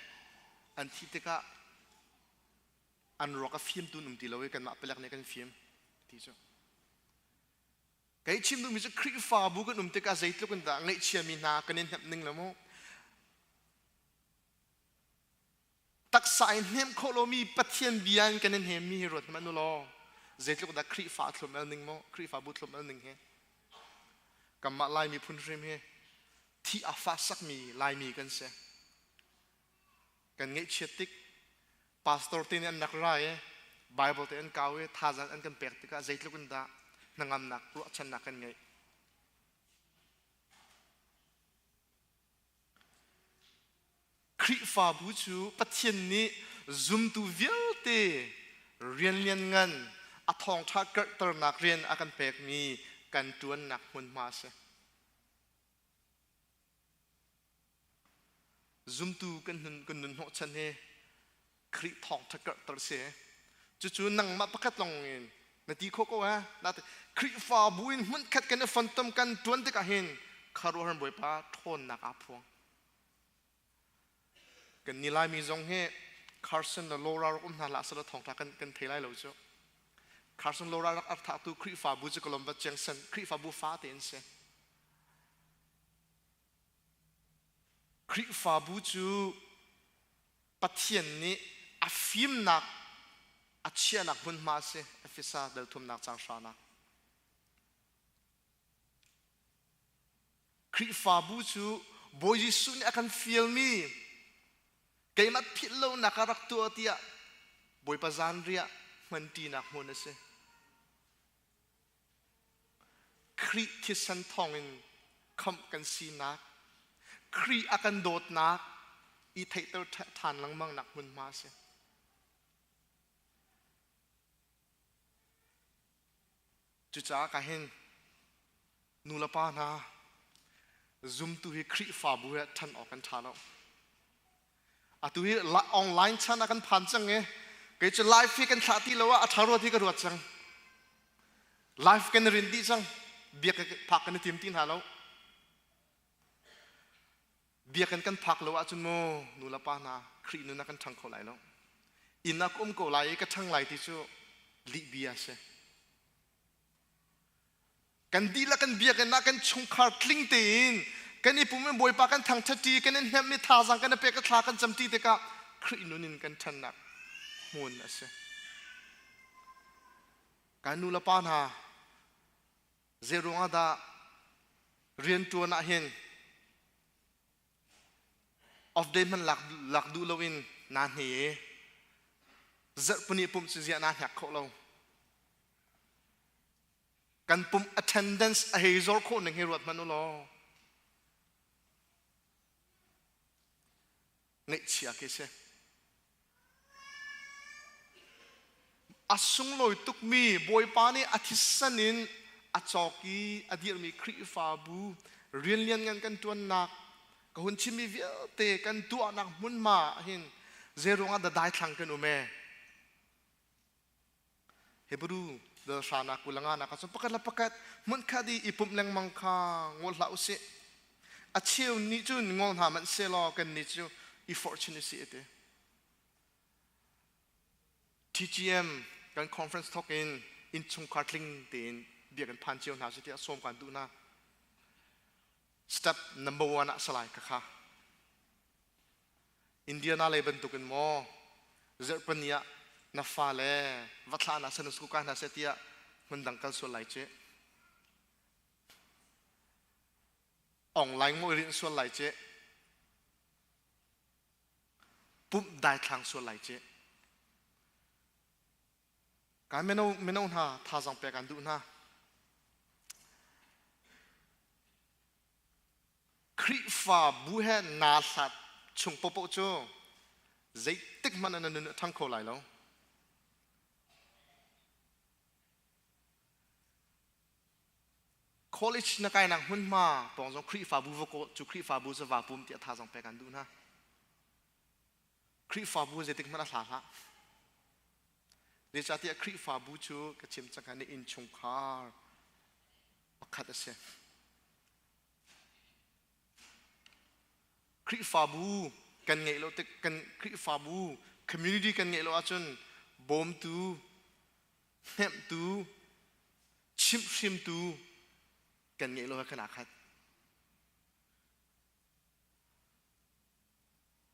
an thih tikah an ruak a fim tu um ti lo i kanmah palek nih kan fim ti cu Kei chim duhmi cu Khrihfabu kan um tikah zeitluk in dah ngaihchiami hna kan i hnemh ning le mu. Taksa in hnem khawh lomi Pathian bia in kan i hnemmi hi ruat hmanh u law zeitluk dah Khrihfa thlum el ning mu Khrihfabu thlum el ning hi kanmah Lai miphun hrim hi thi a fa sakmi Laimi kan si. Kan ngaihchiat tik pastor te nih an rak ra i Bible te an kau i thazaang an kan pek tikah zeitluk in dah hnangamnak ruahchannak kan ngeih. Khrihfabu cu Pathian nih zumtu vialte rian lianngan a thawngṭha karhternak rian a kan pekmi kan ṭuannak hmunhma a si. Zumtu kan nun kan nun hnawhchan hi Khrih thawngṭha karhter si. Cucu nangmah pakhat lawng in na ti khawh ko ha. Nate Khrihfabu in hmunkhat kan i fontom kan ṭuan tikah hin khuaruahhar Bawipa ṭhawnnak aa phuang. Kan ni Laimi zong hi Carson le Laura rak um hna hlah selaw thawngṭha kan kan thei lai lo cu. Carson Laura rak ar thahtu Khrihfabu cu Columbus Junction Khrihfabu fa te an si. Khrihfabu cu Pathian nih a fimnak a chiahnak hmunhma a si. Efesa dal thumnak caang hranak. Khrihfabu cu Bawi Jesuh nih a kan fialmi keimah philh lonak ah rak tuah tiah Bawipa zanriah hmanṭinak hmun a si. Khrih thisen thawngin khamh kan sinak, Khrih a kan dawtnak i theihter ṭhan lengmangnak hmunhma a si. Cucaah ka hin nu le pa hna zumtu hi Khrihfabu he ṭhan awk kan ṭha lo. Atu hi online chan ah kan phan cang i kei cu live hi kan thlah ti lo ah a ṭha ruat hi ka ruat cang. Live kan i rin dih cang. Biak phak kan i tim ti hna lo. Biakinn kan phak lo ahcun mu nu le pa hna Khrih nun ah kan ṭhang kho lai lo. Inn ah ka um ko lai i ka ṭhang lai ti cu lih bia a si. Kan dihlak kan biakinn ah kan chungkhar tling tein kan i pum in Bawipa kan thangṭhat kan in hnemh i thazaang kan i pek i thla kan camṭi tikah Khrih nun in kan ṭhannak hmun a si. Kan nu le pa hna zei ruangah dah rianṭuan ah hin off day hmanh lak, lak duh loin naa hne i zarhpini pumh cu ziah naa hnek khawh lo. Kan pumh attendance a hei zor khawh ning hi ruat hmanh u law. Ngaihchia khi si. A sunglawi tukmi Bawipa nih a thisen in a cawk i a dirhmi Khrihfabu rian lianngan kan ṭuannak ka hun chimmi vialte kan tuahnak hmunhma ah hin zeiruangah dah daithlang kan um ee? Hebrew dal hranak kulanga nak ahcun pakhat le pakhat hmunkhat i i pumh lengmang kha ngol hlah usih. A cheu nih cun ngol hna hmanh sehlaw kan nih cu i forh chin usih a ti. TGM kan conference thawk in innchungkhar tling tein biakinn phan cio hna si tiah sawm kan duh hna. Step number one ah salai ka kha. Indiana lei bantukin maw zarhpini ah na fale va thlah hna seh na school kai hna seh tiah hmundang kal sual lai ci. Online maw i rinh sual lai ci. Pumh daithlang sual lai ci. Kai mino mino hna thazaang pek an duh hna. Khrihfabu he naa hlat chung paohpaoh cu zeitik hmanh ah na nun a ṭhang kho lai lo. College na kainak hmunhma pawng zong Khrihfabu va kawl cu Khrihfabu cu vaa pum tiah thazaang pek an duh hna. Khrihfabu zeitik hmanh a hla hlah. Zeicahtiah Khrihfabu cu ka chim cang na innchungkhar pakhat a si. Khrihfabu kan ngeih lo tik kan Khrihfabu community kan ngeih lo ahcun bawmtu, hnemhtu, chimhhrimtu kan ngeih lo he kan aa khat.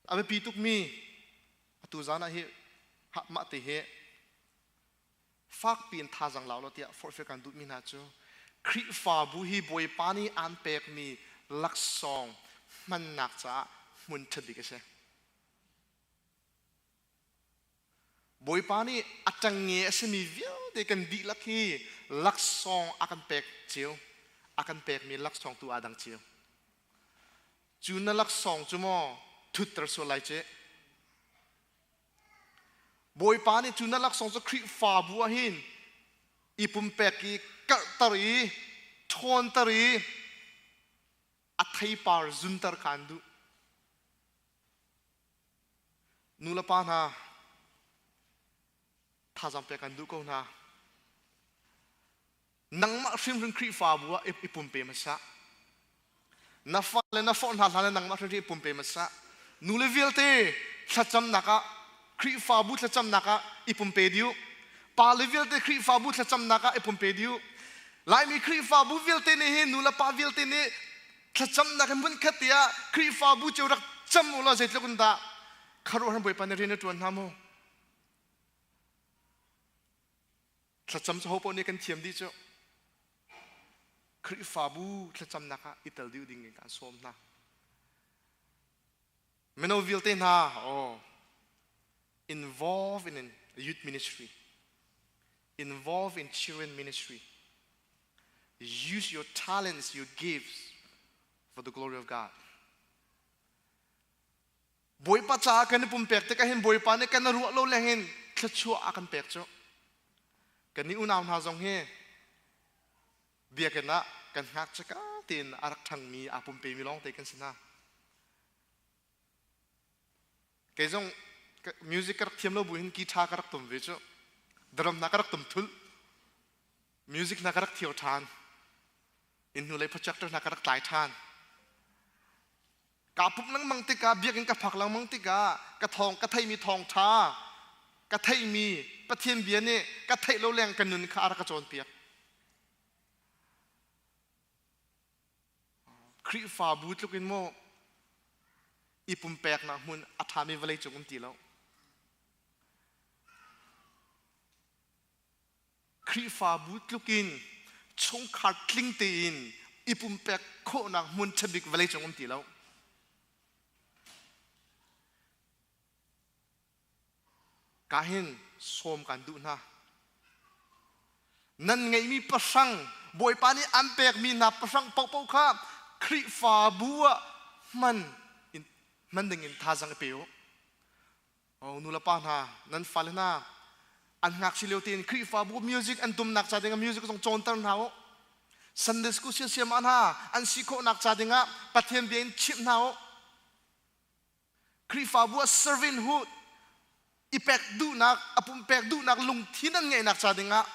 A biapi tukmi atu zan ah hi mah te hi fakpi in thazaang lau lo tiah forhfial kan duhmi hna cu Khrihfabu hi Bawipa nih aan pekmi laksawng hmannak caah hmun ṭha bik a si. Bawipa nih a ṭangnge a simi vialte kan dihlak hi laksawng a kan pek cio. A kan pekmi laksawng tu aa dang cio. Cu na laksawng cu maw thutter sual lai cih. Bawipa nih cu na laksawng cu Khrihfabu ah hin i pumpek i karhter i ṭhawnter i a theipar zunter kha an duh. Nu le pa hna, thazaang pek an duh ko hna. Nangmah hrimhrim Khrihfabu ah i pumpe hmasa. Na fale na forh hna hlan ah nangmah hrimhrim i pumpe hmasa. Nu le vialte thlacamnak ah Khrihfabu thlacamnak ah i pumpe diu. Pa le vialte Khrihfabu thlacamnak ah i pumpe diu. Laimi Khrihfabu vialte nih hin nu le pa vialte nih thlacamnak in hmunkhat te ah Khrihfabu cio rak cam u law zeitluk in dah khuaruahhar Bawipa nih rian a ṭuan hna mu. Thlacam cu hopaoh nih kan thiam dih cu. Khrihfabu thlacamnak ah i tel dih ding in kaan sawm hna. Mino vialte hna, oh, involve in youth ministry, involve in children ministry. Use your talents, your gifts for the glory of God. Bawipa caah kan i pumpek tikah hin Bawipa nih kan ruah lo leng in thluachuah a kan pek cu. Kan i unau hna zong hi biakinn ah kan ngakchia tein a rak ṭhangmi aa pumpemi lawng te kan si hna. Kei zong music ka rak thiam lo bu hin guitar ka rak tum ve cu. Drum hna ka rak tum thul. Music hna ka rak thio ṭhan. Inn hnulei projector hna ka rak tlai ṭhan. Kaa pumh lengmang tikah biakinn ka phak lengmang tikah ka thawng ka theimi thawngṭha ka theihmi Pathian bia nih ka theih lo leng ka nun kha a rak ka cawnpiak. Khrihfabu tluk in maw i pumpeknak hmun a ṭhami vawlei cung um ti lo. Khrihfabu tlukin chungkhar tling tein i pumpek khawhnak hmun ṭhabik vawleicung um ti lo. Ka hin sawm kan duh hna. Nan ngeihmi pahrang Bawipa nih an pekmi hna pahrang paohpaoh kha Khrihfabu ah hman in hman dingin thazaang i pe u. Oh, nu le pa hna, nan fale hna, an ngakchia lio tein Khrihfabu music an tumnak ca dingah music zong cawnter hna u. Sunday school siasiam ah hna an si khawhnak ca dingah Pathian bia in chimh hna u. Khrihfabu ah servanthood i pek duhnak, a pumpek duhnak lungthin an ngeihnak ca dingah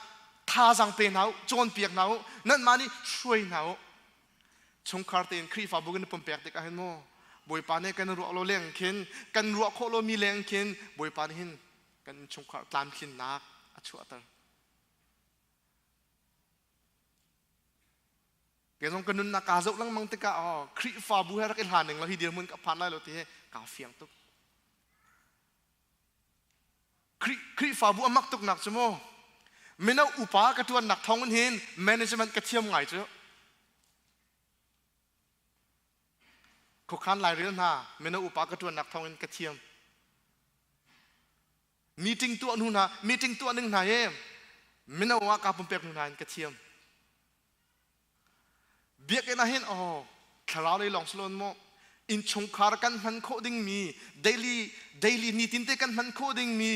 thazaang pe hna u, cawnpiak hna u, nanmah nih hruai hna u. Chungkhar tein Khrihfabu kan i pumpek tikah hin mu Bawipa nih kan ruah lo leng khin kan ruah khawh lomi leng khin Bawipa nih hin kan innchungkhar tlamtlinnak a chuahter. Kei zong ka nunnak kaa zoh lengmang tikah oh Khrihfabu he rak i hlan ning lo hi dirhmun ka phan lai lo ti hi kaa fiang tuk. Khrihfabu a mak tuknak cu mu mino upa ka ṭuannak thawng in hin management ka thiam ngai cu. Khuakhan lairel hna mino upa ka ṭuannak thawng in ka thiam. Meeting tuah hnu hna, meeting tuah ning hna hi mino ah kaa pumpek hnu hna in ka thiam. Biakinn ah hin oh. Thlarau lei lawng si loin maw innchungkhar kan hman khawh dingmi daily daily nitin te kan hman khawh dingmi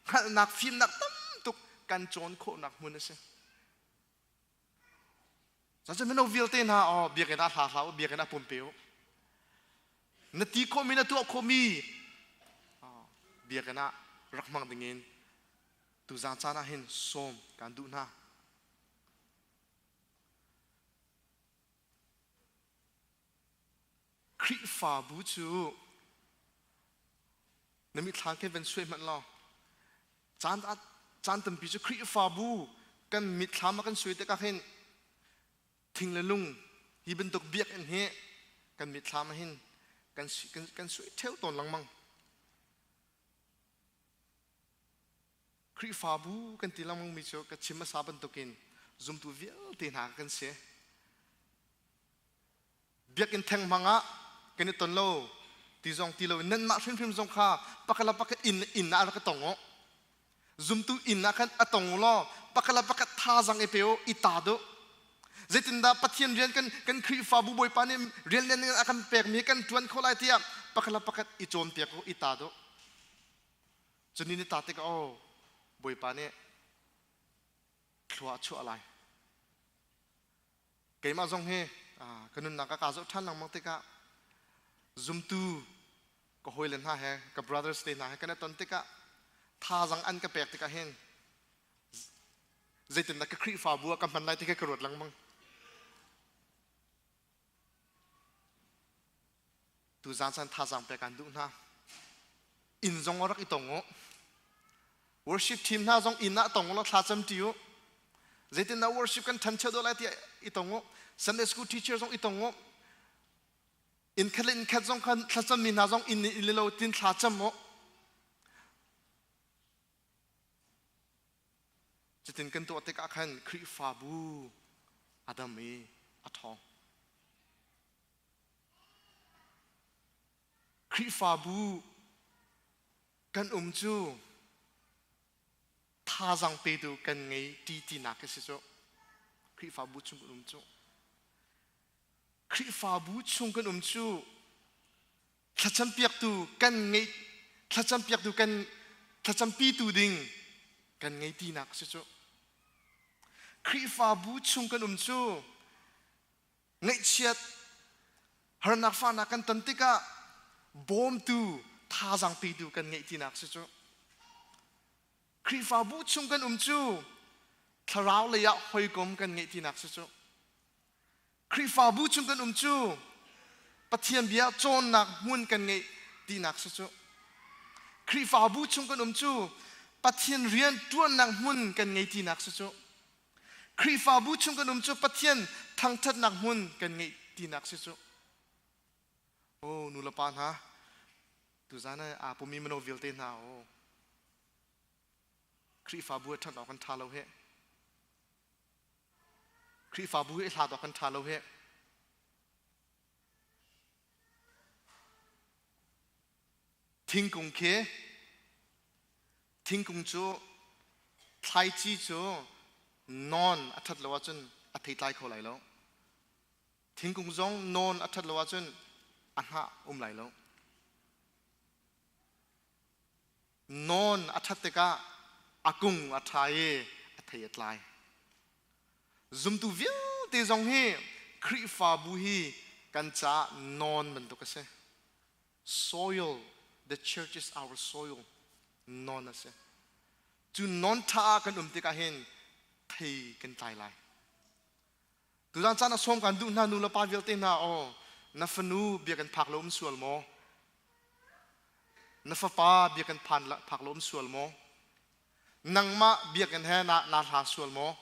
hngalhnak fimnak tam tuk kan cawn khawhnak hmun a si. Cucu mino vialte hna aw biakinn ah hla hlah u, biakinn ah pumpe u. Na ti khawhmi na tuah khawhmi biakinn ah rak hmang dingin tuzaan caan ah hin sawm kan duh hna. Khrihfabu cu na mitthlam khin van suai hmanh law caan caan tampi cu Khrihfabu kan mitthlam ah kan suai tikah hin thing le lung hi bantuk biakinn hi kan mitthlam ah hin kan kan kan suai ṭheo tawn lengmang. Khrihfabu kan ti lengmang mi cu ka chim hmasa bantukin zumtu vialte hna kan si. Biakinn theng hmang ah kan i ton lo ti zong ti lo in nanmah hrimhrim zong kha pakhat le pakhat inn inn ah rak i tong u. Zumtu inn ah khan a tong u law pakhat le pakhat thazaang i pe u, i ta duh. Zeitindah Pathian rian kan kan Khrihfabu Bawipa nih rian lian a kan pekmi kan ṭuan kho lai tiah pakhat le pakhat i cawnpiak u, i ta duh. Cun ni ta tikah aw Bawipa nih thlua a chuah lai. Keimah zong hi ka nunnak ah kaa zoh ṭhan lengmang tikah zumtu ka hawile hna he ka brothers te hna he kan i ton tikah thazaang an ka pek tikah hin zeitindah ka Khrihfabu ah ka hman lai ti kha ka ruat lengmang. Tuzaan caan thazaang pek aan duh hna. Inn zong rak i tong u. Worship team hna zong inn ah tong u law thla cam ṭi u. Zeitindah worship kan ṭhancho deuh lai tiah i tong u. Sunday school teacher zong i tong u. Inn khat le inn khat zong khan thlacammi hna zong inn inn lo tin thla cam u. Cutin kan tuah tikah khan Khrihfabu a dam i a ṭhawng. Khrihfabu kan um cu thazaang petu kan ngei ti tinak a si cu. Khrihfabu chung kan um cu. Khrihfabu chung kan um cu thlacampiaktu kan ngei thlacampiaktu kan thlacampitu ding kan ngei tinak a si cu. Khrihfabu chung kan um cu Ngaihchiat harnak fahnak kan ton tikah bawmtu thazaang petu kan ngeih tinak si cu. Khrihfabu chung kan um cu thlarau lei ah hawikom kan ngeih tinak si cu. Khrihfabu chung kan um cu Pathian bia cawnnak hmun kan ngeih tinak si cu. Khrihfabu chung kan um cu Pathian rian ṭuannak hmun kan ngei tinak si cu. Khrihfabu chung kan um cu Pathian thangṭhatnak hmun kan ngeih tinak si cu. Oh nu le pa hna, tuzan ah aa pumi mino vialte hna oh Khrihfabu ah ṭhat awk kan ṭha lo heh. Khrihfabu hi hlat awk kan ṭha lo heh. Thingkung khi thingkung cu thlaici cu nawn a ṭhat lo ahcun a theitlai kho lai lo. Thingkung zong nawn a ṭhat lo ahcun a hnah um lai lo. Nawn a ṭhat tikah a kung a ṭha i a thei a tlai. Zumtu vialte zong hi Khrihfabu hi kan caah nawn bantuk a si. Soil, the church is our soil. Non a si. Cu non ṭha ah kan um tikah hin thei kan tlai lai. Tuzaan caan a sawm kan duh hna nu le pa vialte hna aw na fanu bia kan phak lo um sual maw? Na fapa bia kan phan phak lo um sual maw? Nangmah biakinn he na na hla sual maw?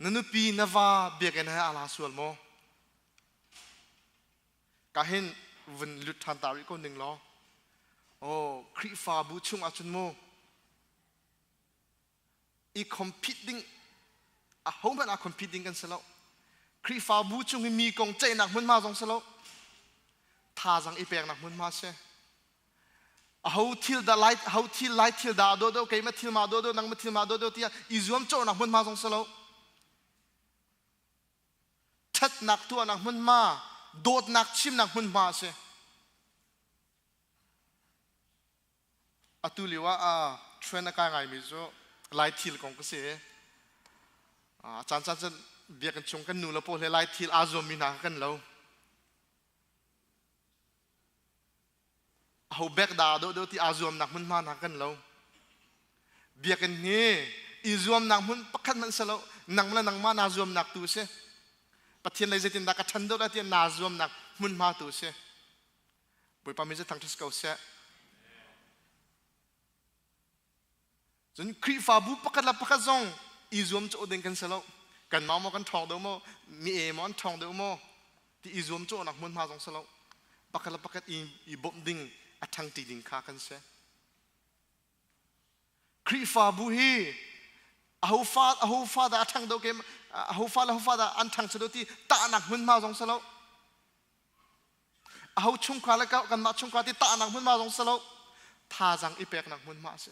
Na nupi na va biakinn he aa hla sual maw? Ka hin vun lut ṭhan ta rih ko ning law aw Khrihfabu chung ahcun mu i compete ding ahohmanh aa compete ding kan si lo. Khrihfabu chung hi mi kong ceihnak hmunhma zong si lo. Thazaang i peknak hmunhma si. Aho thil dah lai ho thil lai thil dah do do keimah thil ma do do nangmah thil ma do do tiah i zuam cawhnak hmunhma zong si lo. Ṭhatnak tuahnak hmunhma, dawtnak chimnak hmunhma a si. Atu lio ah trend a kai ngaimi cu Lai thil kong ka si. A caan caan cun biakinn chung kan nu le pawl he Lai thil aa zuammi hna kha kan lo. Aho bek dah dawh deuh ti aa zuamnak hmunhma hna kan lo. Biakinn hi i zuamnak hmun pakhat hmanh si lo. Nang le nangmah naa zuamnak tu a si. Pathian lei zeitindah ka ṭhan deuh dah tiah naa zuamnak hmunhma tu a si. Bawipa min cu thangṭhat ko seh. Cun Khrihfabu pakhat le pakhat zong i zuam cawh ding kan si lo. Kanmah maw kan ṭhawng deuh maw, mi e maw an ṭhawng deuh maw ti i zuam cawhnak hmunhma zong si lo. Pakhat le pakhat i bawmh ding, a ṭhangṭi ding kha kan si. Khrihfabu hi aho fa aho fa dah a ṭhang deuh ke aho fa le aho fa dah an ṭhangcho deuh ti tahnak hmunhma zong si lo. Aho chungkhar le kanmah chungkhar ti tahnak hmunhma zong si lo. Thazaang i peknak hmunhma a si.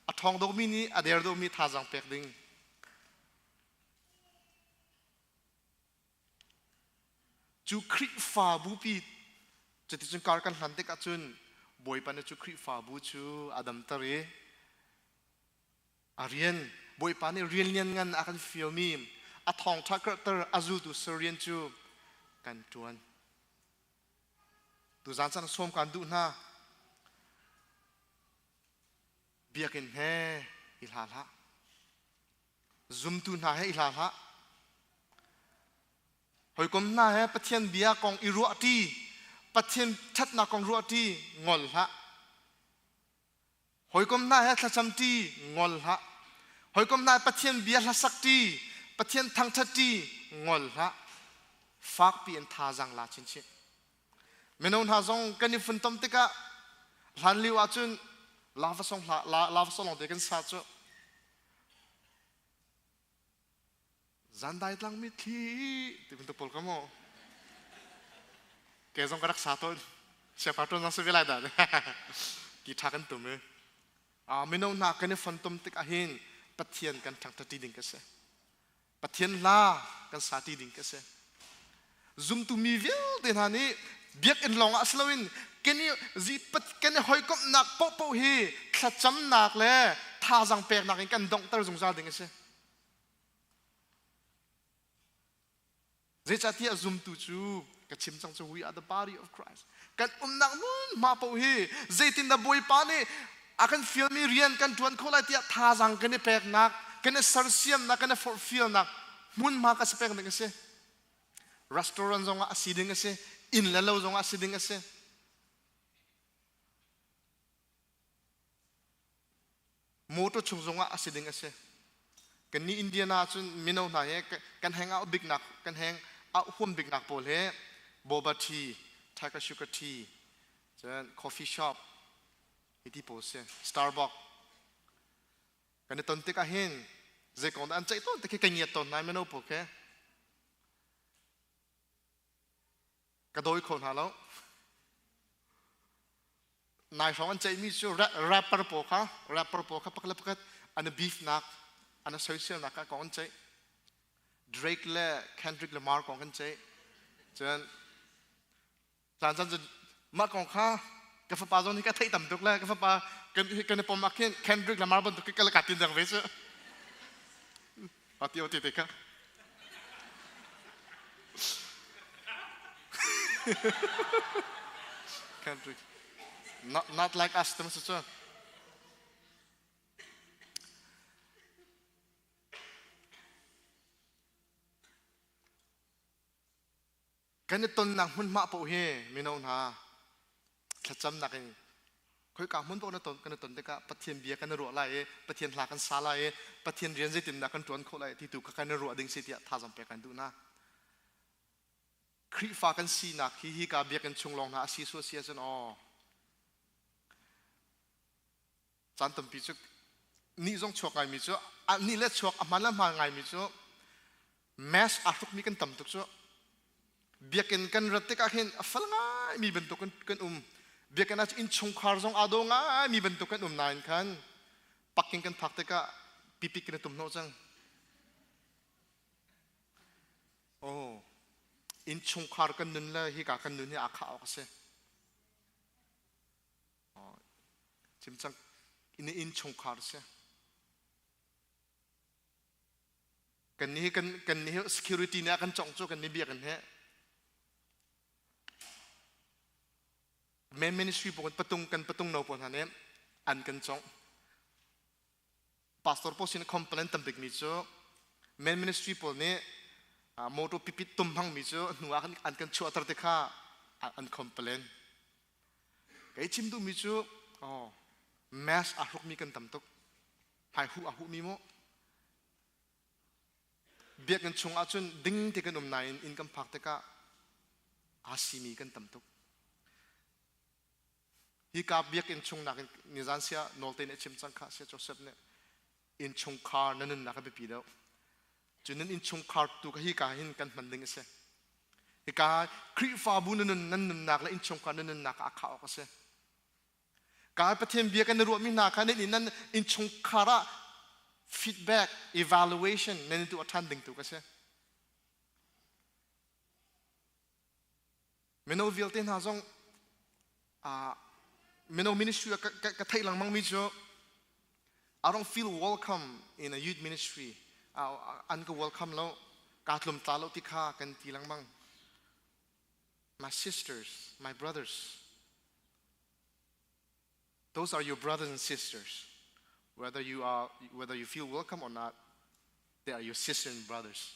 A ṭhawng deuhmi nih a der deuhmi thazaang pek ding. Cu Khrihfabu pi cuticun kar kan hlan tikah cun Bawipa nih cu Khrihfabu cu a damter i a rian Bawipa nih rian lianngan a kan fialmi a thawngṭha karhter a zultu sal rian cu kan ṭuan. Tuzaan caan sawm kaan duh hna. Biakinn he i hla hlah. Zumtu hna he i hla hlah. Hawikom hna he Pathian bia kong i ruahṭi, Pathian ṭhatnak kong ruahṭi ngol hlah. Hawikom hna he thlacamṭi ngol hlah. Hawikom hna he Pathian bia hlasakṭi, Pathian thangṭhatṭi ngol hlah. Fakpi in thazaang la chinchin. Mino hna zong kan i funtom tikah hlan lio ahcun lava song hla lava song lawngte kan sa cu. Zandai tlang mitthli ti bantuk pawl ka maw ke zong ka rak sa tawn siapa ṭuan zong si ve lai dah ti ṭha kan tum i mino hna kan i fontom tik ahhin Pathian kan ṭhangṭhat ding ka si Pathian hla kan sa ti ding ka si zumtu mi vialte hna nih biakinn lawng ah si loin kan i kan i hawikomhnak paohpaoh hi thlacamnak le thazaang peknak in kan donghter zungzal ding a si. Zeicahtiah zumtu cu ka chim cang cu we are the body of Christ. Kan umnak hmunhma paoh hi zeitindah Bawipa nih a kan fialmi rian kan ṭuan khawh lai tiah thazaang kan i peknak, kan i sersiamnak, kan i forhfialnak hmunhma ka si pek ding a si. Restaurant zongah a si ding a si, inn le lo zongah a si ding a si. Motor chung zongah a si ding a si. Kannih Indiana cun mino hna he kan hang out biknak kan hang out huam biknak pawl he boba tea, tiger sugar tea, cun coffee shop hi ti pawl si, Starbucks. Kan i ton tikah hin zei kong dah an ceih tawn ti khi ka ngiat tawn hna mino pawl khi. Ka dawi kho hna lo. Nai hrawng an ceihmi cu rapper pawl kha rapper pawl kha pakhat le pakhat an i beef nak an i soiselnak kha kong an ceih. Drake le Kendrick Lamar kong kan ceih. Cun caan caan cu mah kong kha ka fapa zong nih ka theih tam tuk le ka fapa kan kan i pom ah khin Kendrick Lamar bantuk ka ka tin dang ve cu. Ati oti te kha. Kendrick. Not like us te ma cu. Kan i tonnak hmunhma paoh hi mino hna thlacamnak in khoika hmun paoh na ton kan i ton tikah Pathian bia kan i ruah lai i Pathian hla kan sa lai i Pathian rian zeitindah kan ṭuan khawh lai ti tu kha kan i ruah ding si tiah thazaang pek kan duh hna. Khrihfa kan sinak hi hika biakinn chung lawng hna a si sual si ahcun aw caan tampi cu nih zong chuak ngaimi cu nih le chuak a hman le hmaan ngaimi cu mask aa hrukmi kan tam tuk cu biakinn kan rat tikah hin a fal ngaimi bantuk kan um biakinn ah innchungkhar zong aa daw ngaimi bantuk kan um nain khan pakking kan phak tikah pipik kan i tum hnawh cang. Innchungkhar kan nun le hika kan nun hi aa khah awk a si. Chim cang in innchungkhar si. Kan nih kan kan nih security nih a kan congh cu kan nih biakinn he men ministry pawl patung kan patung no pawl hna nih an kan congh. Pastor pawl sin complaint tam bik mi cu men ministry pawl nih motor pipit tum hmang mi cu hnu ah an kan chuahter te kha an complain. Kei chim duhmi cu oh, mask aa hrukmi kan tam tuk. Hmai huh aa huhmi mu. Biakinn chung ahcun ding te kan um nain inn kan phak tikah aa simi kan tam tuk. Hika biakinn chung nakin nizan sia nawlte nih a chim cang kha sia Joseph nih innchungkhar na nunnak a biapi deuh. Cu nan innchungkhar tu ka hika hin kan hman ding a si. Hika Khrihfabu na nun nan nunnak le innchungkhar na nunnak ah a khah awk a si. Ka Pathian bia kan i ruahmi hna kha nan nan innchungkhar ah feedback evaluation nan i tuah ṭhan ding tu ka si. Mino vialte hna zong mino ministry ah ka theih lengmang mi cu I don't feel welcome in a youth ministry. An ka welcome lo, kaa tlumtla lo ti kha kan ti lengmang. My sisters, my brothers, those are your brothers and sisters. Whether you are whether you feel welcome or not, they are your sisters and brothers.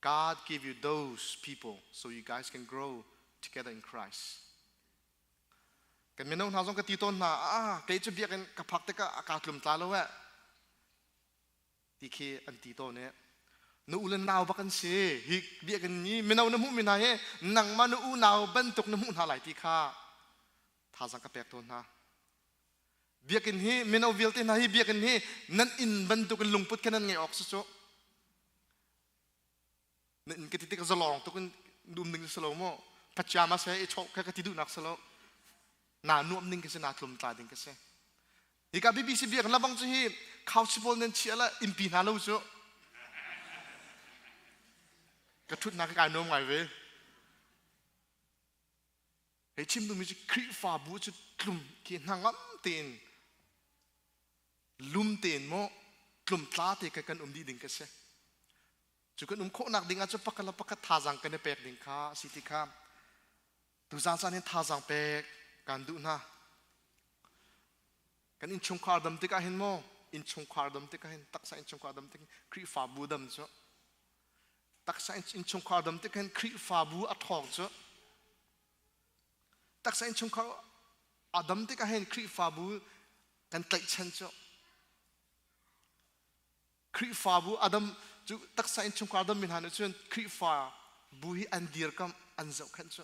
God gave you those people so you guys can grow together in Christ. Kan mino hna zong ka ti tawn hna, ah, kei cu biakinn ka phak tikah a kaa tlum tla lo eh. Ti khi an ti tawn i nu u le nau bak an si. Hi biakinn ni mino na hmuhmi hna hi nangmah nu u nau bantuk na hmuh hna lai ti kha thazaang ka pek tawn hna. Biakinn hi mino vialte hna hi biakinn hi nan inn bantuk in lungput kha nan ngeih awk si cu. Na inn ka ti tik zalawng tuk in um ding si lo mu. Pajama se i chawh kha ka ti duhnak si lo. Na nuam ding ka si, na tlum tla ding ka si. Hika BBC biakinn labang cu hi couch pawl nan chia la innpi hna lo cu. Ka thutnak kai nuam ngai ve. Hei chim duhmi cu Khrihfabu cu tlum khi hnangam tein lum tein maw tlumtla te kan um dih ding ka si. Cu kan um khawhnak ding ah cu pakhat le pakhat thazaang kan i pek ding kha a si ti kha tuzaan caan hin thazaang pek kan duh hna. Kan innchungkhar dam tikah hin maw innchungkhar dam tikah hin taksa innchungkhar dam tik Khrihfabu dam cu taksa innchungkhar dam tik hin Khrihfabu a ṭhawng cu taksa innchungkhar a dam tikah hin Khrihfabu kan tlaihchan cu Khrihfabu a dam cu taksa innchungkhar dam mi hna nih cun Khrihfabu hi an dirkamh an zohkhenh cu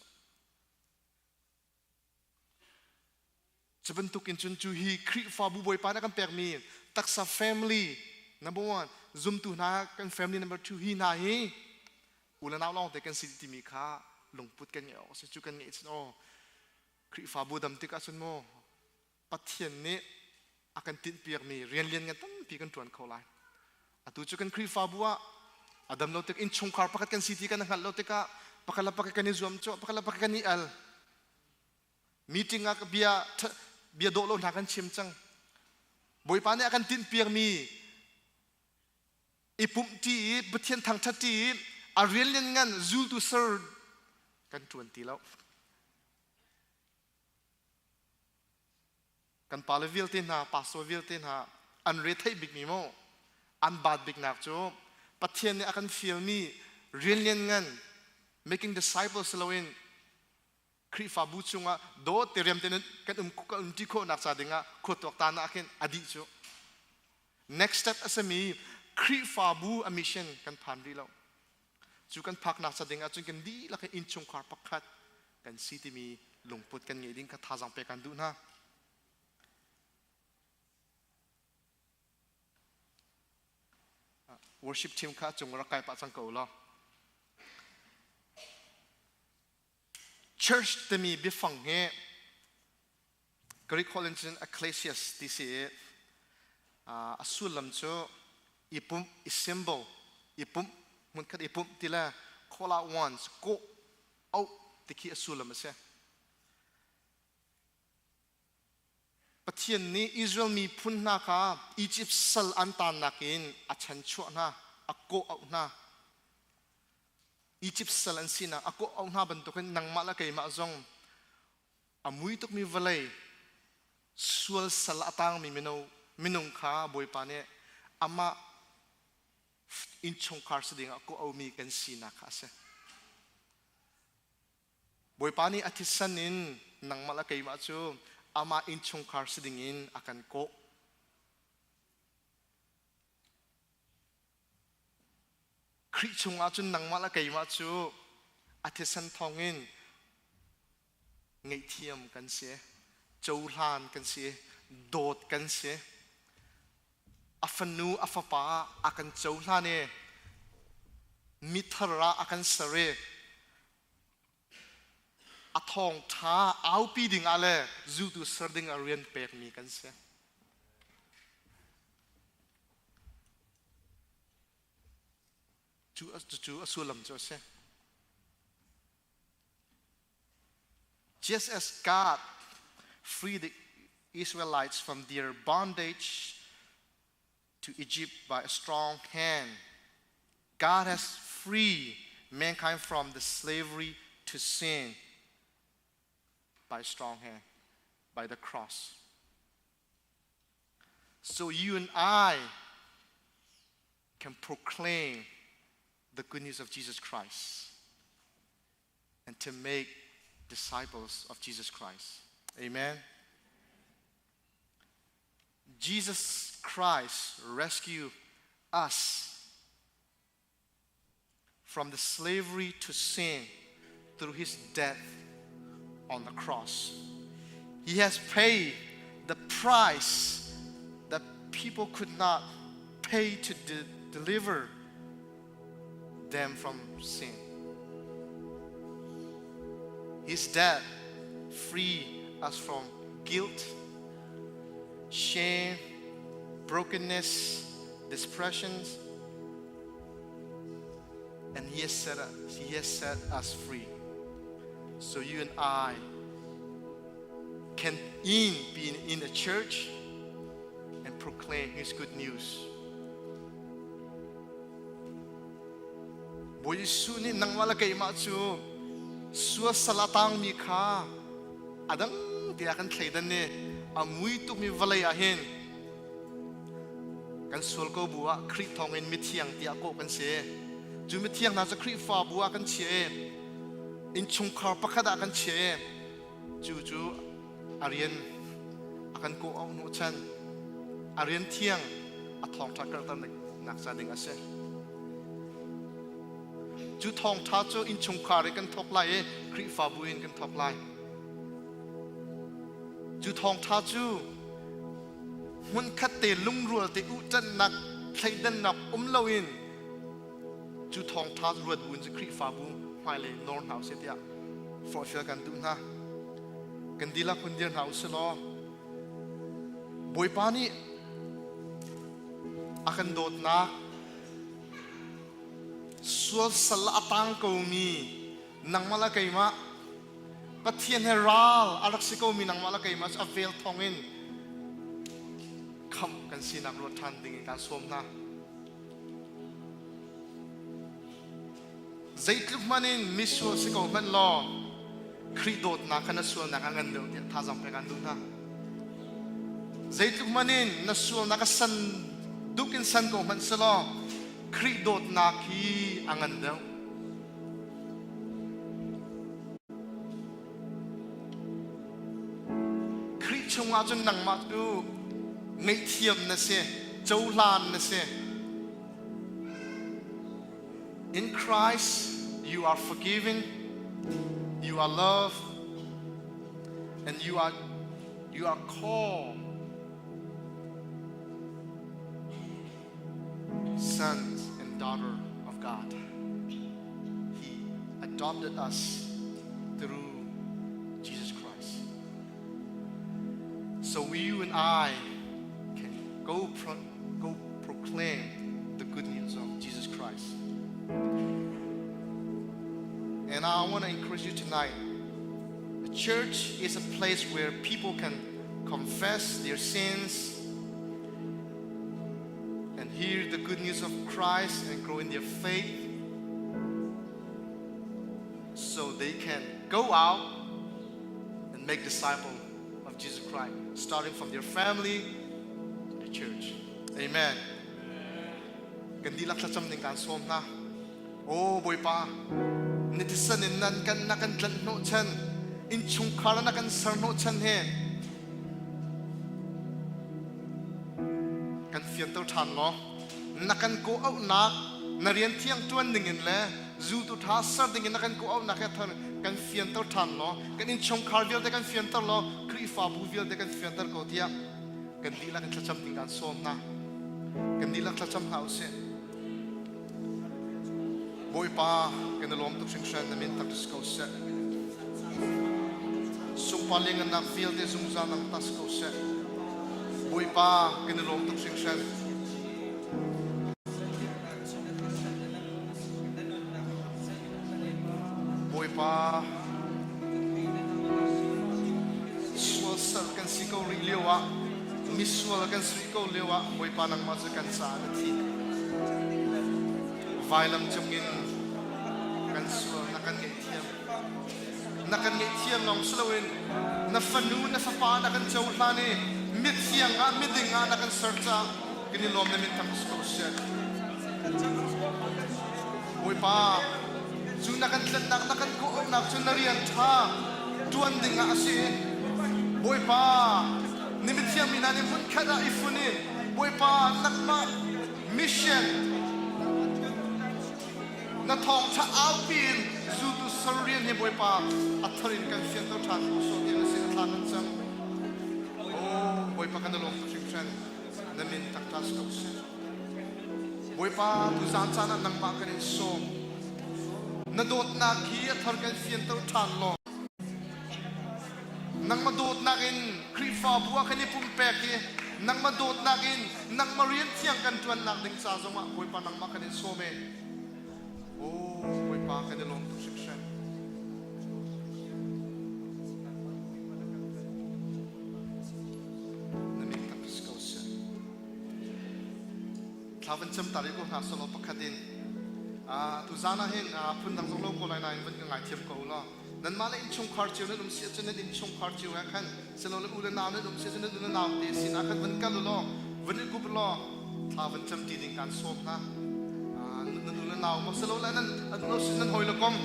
Cu bantukin cun cu hi Khrihfabu Bawipa nih a kan pekmi taksa family number one, zumtu hna kan family number two hi hna hi u le nau lawngte kan si timi kha lungput kan ngeih awk a si. Cu kan ngeih cun aw Khrihfabu dam tik ahcun maw Pathian nih a kan tinhpiakmi rian lian ngan tampi kan ṭuan kho lai. Atu cu kan Khrihfabu ah a dam lo tik innchungkhar pakhat kan si ti kan hngalh lo tikah pakhat le pakhat kan i zuam cawh, pakhat le pakhat kan i al. Meeting ah bia bia dawh lo hna kan chim cang. Bawipa nih a kan tinhpiakmi i pumhṭi i Pathian thangṭhatṭi i a rian lianngan zultu ser kan ṭuan ti lo. Kan pale vialte hna, pastor vialte hna an re theih bikmi maw an baat biknak cu Pathian nih a kan fialmi rian lianngan making disciples si loin Khrihfabu chungah dawt te riam te kan um kan umṭi khawhnak ca dingah khua tuaktan ah khin a dih cu. Next step a simi Khrihfabu a mission kan phan rih lo. Cu kan phaknak ca ding ahcun kan dihlak in innchungkhar pakhat kan si timi lungput kan ngeih ding kha thazaang pek kan duh hna. Worship team kha cung rak kai pah cang ko law. Church timi biafang hi Greek holh in cun ecclesias ti si i a sullam cu i pumh, i symbol. I pumh hmunkhat i pumh ti le call out ones kawh auh ti khi a sullam a si. Pathian nih Israel miphun hna kha Egypt sal an taannak in a chanchuah hna, a kawh auh hna. Egypt sal an sinak a kawh auh hna bantukin nangmah le keimah zong a mui tukmi vawlei sual sal a tangmi mino minung kha Bawipa nih amah innchungkhar si dingah kawh auhmi kan sinak kha a si. Bawipa nih a thisen in nangmah le keimah cu amah innchungkhar si dingin a kan kawh. Khrih chungah cun nangmah le keimah cu a thisen thawngin ngaihthiam kan si, cohlan kan si, dawt kan si. A fanu, a fapa a kan cohlan i mithar ah a kan ser i a thawngṭha aupi dingah le zultu ser dingah rian pekmi kan si. Cu cu a sullam cu a si. Just as God freed the Israelites from their bondage to Egypt by a strong hand, God has freed mankind from the slavery to sin by a strong hand, by the cross. So you and I can proclaim the good news of Jesus Christ and to make disciples of Jesus Christ. Amen. Jesus Christ rescued us from the slavery to sin through his death on the cross. He has paid the price that people could not pay to de- deliver them from sin. His death freed us from guilt, shame, brokenness, depressions, and he has set us, he has set us free. So you and I can in be in the church and proclaim his good news. Bawi Jesuh nih nangmah le keimah cu sual sal a tangmi kha a dang tiah kan thleidan i a mui tukmi vawlei ah hin kan sual ko bu ah Khrih thawngin mithiang tiah kawh kan si. Cu mithiang hna cu Khrihfabu ah kan chiah i innchungkhar pakhat ah kan chiah i cu cu a rian a kan kawh auh hnawhchan a rian thiang a thawngṭha karhter nak ca ding a si. Cu thawngṭha cu innchungkhar in kan thawk lai i Khrihfabu in kan thawk lai. Cu thawngṭha cu hmunkhat te lungrual te uhṭanhnak thleidannak um loin cu thawngṭha ruat bu in cu Khrihfabu hmailei nawr hna usih tiah forhfial kan duh hna. Kan dihlak hun dir hna usih law Bawipa nih a kan dawtnak sual sal a tang komi nangmah le keimah Pathian he ral a rak si komi nangmah le keimah cu a vel thawngin khamh kan sinak ruat ṭhan ding in kaan sawm hna. Zeitluk hmanh in misual si ko hmanh law Khrih dawtnak kha na sualnak a ngan deuh tiah thazaang pek aan duh hna. Zeitluk hmanh in na sualnak a san duk in san ko hmanh selaw Khrih dawtnak hi a ngan deuh. Khrih chungah cun nangmah cu ngaihthiam na si, cohlan na si. In Christ, you are forgiven, you are loved, and you are called sons and daughter of God. He adopted us through Jesus Christ. So you and I can go proclaim the good news of Jesus Christ. Christ. And I want to encourage you tonight. The church is a place where people can confess their sins and hear the good news of Christ and grow in their faith so they can go out and make disciples of Jesus Christ, starting from their family to the church. Amen. Kan dihlak thlacam ning kaan sawm hna. Aw Bawipa, na thisen in nan kan na kan tlanh hnawhchan, innchungkhar na kan ser hnawhchan he kan fianter ṭhan law na kan kawh-auhnak na rian thiang ṭuan dingin le zultu ṭha ser dingin na kan kawh-auhnak he thar kan fianter ṭhan law kan innchungkhar vialte kan fianter law Khrihfabu vialte kan fianter ko tiah kan dihlak in thlacam ding kan sawm hna. Kan dihlak thlacam hna usih. Bawipa, kan i lawm tuk hringhran na min tak si ko seh. Sungpar liangannak vialte zungzal nang ta si ko seh. Bawipa, kan i lawm tuk hringhran. Bawipa, sual sal kan si ko rih lio ah, misual kan si ko lio ah, Bawipa nangmah cu kan caah na thi. Vailam cungin kan sual na kan ngaihthiam. Na kan ngaihthiam lawng si loin na fanu na fapa na kan cohlan i mithiang ah miding ah na kan ser caah kan i lawm na min thang si ko seh. Bawipa, cu na kan tlennak na kan kawhauhnak cu na rian ṭha ṭuan ding ah a si. Bawipa, ni mithiang mi hna nih hmunkhat ah i fun i Bawipa nangmah mission na thawngṭha aupi in zultu sal rian hi Bawipa a thar in kan fianter ṭhan ko sawh tiah na sin a thla kan cam. Oh, Bawipa kan i lawm tuk hringhran. Na min takta si ko seh. Bawipa, tuzaan caan ah nangmah kan in sawm. Na dawtnak hi a thar kan fianter ṭhan law. Nangmah dawtnak in Khrihfabu ah kan i pumpek i nangmah dawtnak in nangmah rian thiang kan ṭuannak ding ca zongah Bawipa nangmah kan in sawm e. Oh, Bawipa kan i lawm tuk hringhran. Na min tak si ko seh. Thla van cam ta rih ko hna selaw pakhat in tu zan ah hin phundang zong lo ko lai nain van ka ngaithiam ko law nanmah le innchungkhar cio nan um si ahcun nan innchungkhar cio ah khan silo le u le nau nan um si ahcun nan u le nau te sin ah khan van kal u law van i gup law thla van cam ti ding kaan sawm hna nan u le nau maw silo le nan nan hawi le kom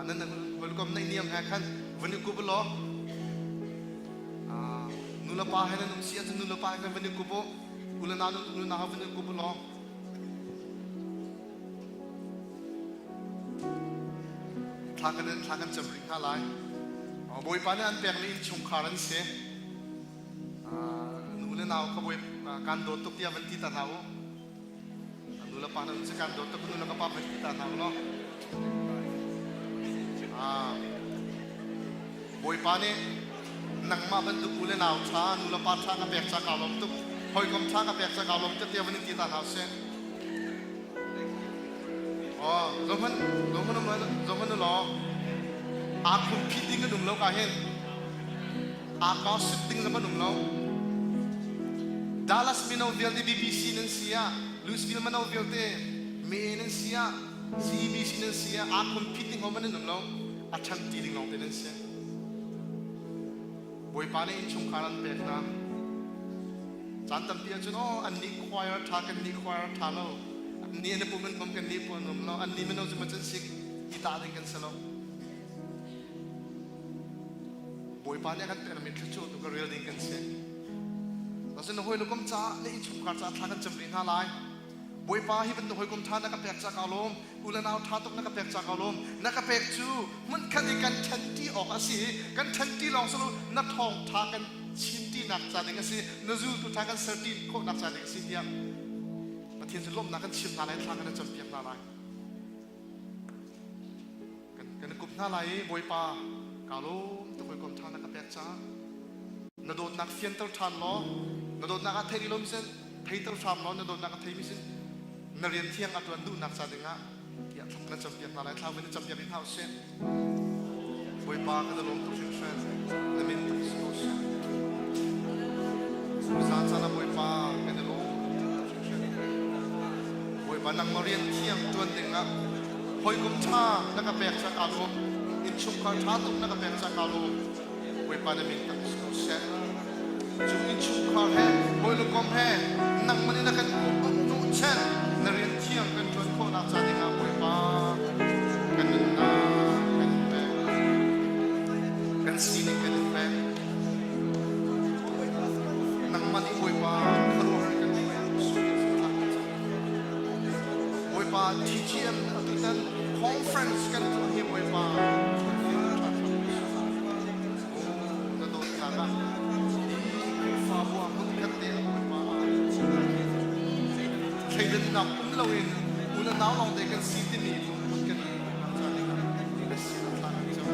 nan hawi le kom naih niam he khan van i gup law Nu le pa he nan um si ahcun nu le pa he kan van i kup u. U le nau nu nau van i kup u law. Thla kan thla kan cam rih hna lai. Bawipa nih an pekmi innchungkhar an si. Nu le nau kha bawi kan dawt tuk tiah van ti ta hna u. Nu le pa nan si kan dawt tuk nu le ka pa van ti ta hna u law. Bawipa nih nangmah bantuk u le nau ṭha nu le pa ṭha ka pek ca kaa lawm tuk hawikom ṭha ka pek ca kaa lawm tuk tiah van in ti ta hna usih. Oh, zohhmanh zohhmanh um zohhmanh u law aa khum phit ding kan um lo ka hin aa gossip ding zong kan um lo. Dallas mino vialte BBC nan si ah Louisville mino vialte me nan si ah CEBC nan si ah aa khum phit ding hom nan um lo. A ṭhan ti ding lawng te nan si. Bawipa nih innchungkhar an pek hna. Caan tampi ahcun aw annih choir ṭha kan nih choir ṭha lo. Annih an i pum an pum kan nih pum an um lo. Annih mino cu macun sik i tah ding kan si lo. Bawipa nih a kan pekmi thluachuah tu ka rel ding kan si. Nasin na hawi le kom caah na innchungkhar caah thla kan cam rih hna lai. Bawipa hi bantuk hawikom ṭha na ka pek ca kaa lawm u le nau ṭha tuk na ka pek ca kaa lawm na ka pek cu hmunkhat i kan ṭhenṭi awk a si i kan ṭhenṭi lawng si lo na thawngṭha kan chimṭinak ca ding a si na zultu ṭha kan serṭi khawhnak ca ding a si tiah Pathian cu lawmhnak kan chim hna lai thla kan campiak hna lai kan kan kup hna lai i Bawipa kaa lawm tuk hawikom ṭha na ka pek caah na dawtnak fianter ṭhan law na dawtnak ah thei rih lo mi sin theiter hram law na dawtnak a theimi sin Na rian thiang a ṭuan duhnak ca dingah tiah thla kan campiak hna lai. Thla kan campiak in hna usih. Bawipa kan i lawm tuk hringhran. Na min tak si ko seh. Zan caan ah Bawipa kan i lawm tuk hringhran. Bawipa nangmah rian thiang ṭuan dingah hawikom ṭha na ka pek ca kaa lawm. Innchungkhar ṭha tuk na ka pek ca kaa lawm. Bawipa na min tak si ko seh. Cu innchungkhar he hawikom he nangmah nih na kan hnawhchan na rian thiang kan ṭuan khawhnak ca dingah Bawipa kan nunnak kan in pek. Kan sining kan in pek. Nangmah nih Bawipa khuaruahhar kan Bawipa TGM atutan conference kan tuah hi Bawipa na dawtnak ah hi Khrihfabu ah hmunkhat te ah Bawipa thleidannak um loin u le nau lawng te kan si timi lungput kan ngeih khawhnak ca dingah na sin ah thla kan cam.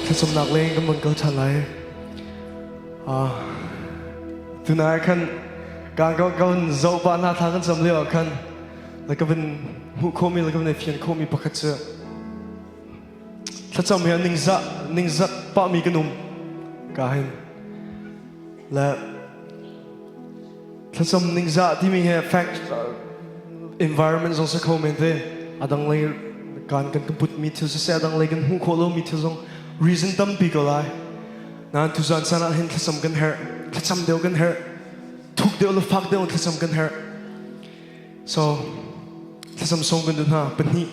Thlacamnak leng kan von kal ṭhan lai. Ah, tunai khan ka ka ka van zoh pah hna thla kan cam lio ah khan le ka van hmuh khawhmi le ka van i fian khawhmi pakhat cu thlacam hi a ningzah ningzak pahmi kan um ka hin le thlacam ningzah timi hi fact environment zong si kho men te adang lei kan kan put mi thil siseh adang lei kan hmuh khawh lomi thil zong reason tampi ko lai nain tuzan caan ah hin thlacam kan herh thlacam deuh kan herh thuk deuh le fak deuh thlacam kan herh so thlacam song kan duh hna pahnih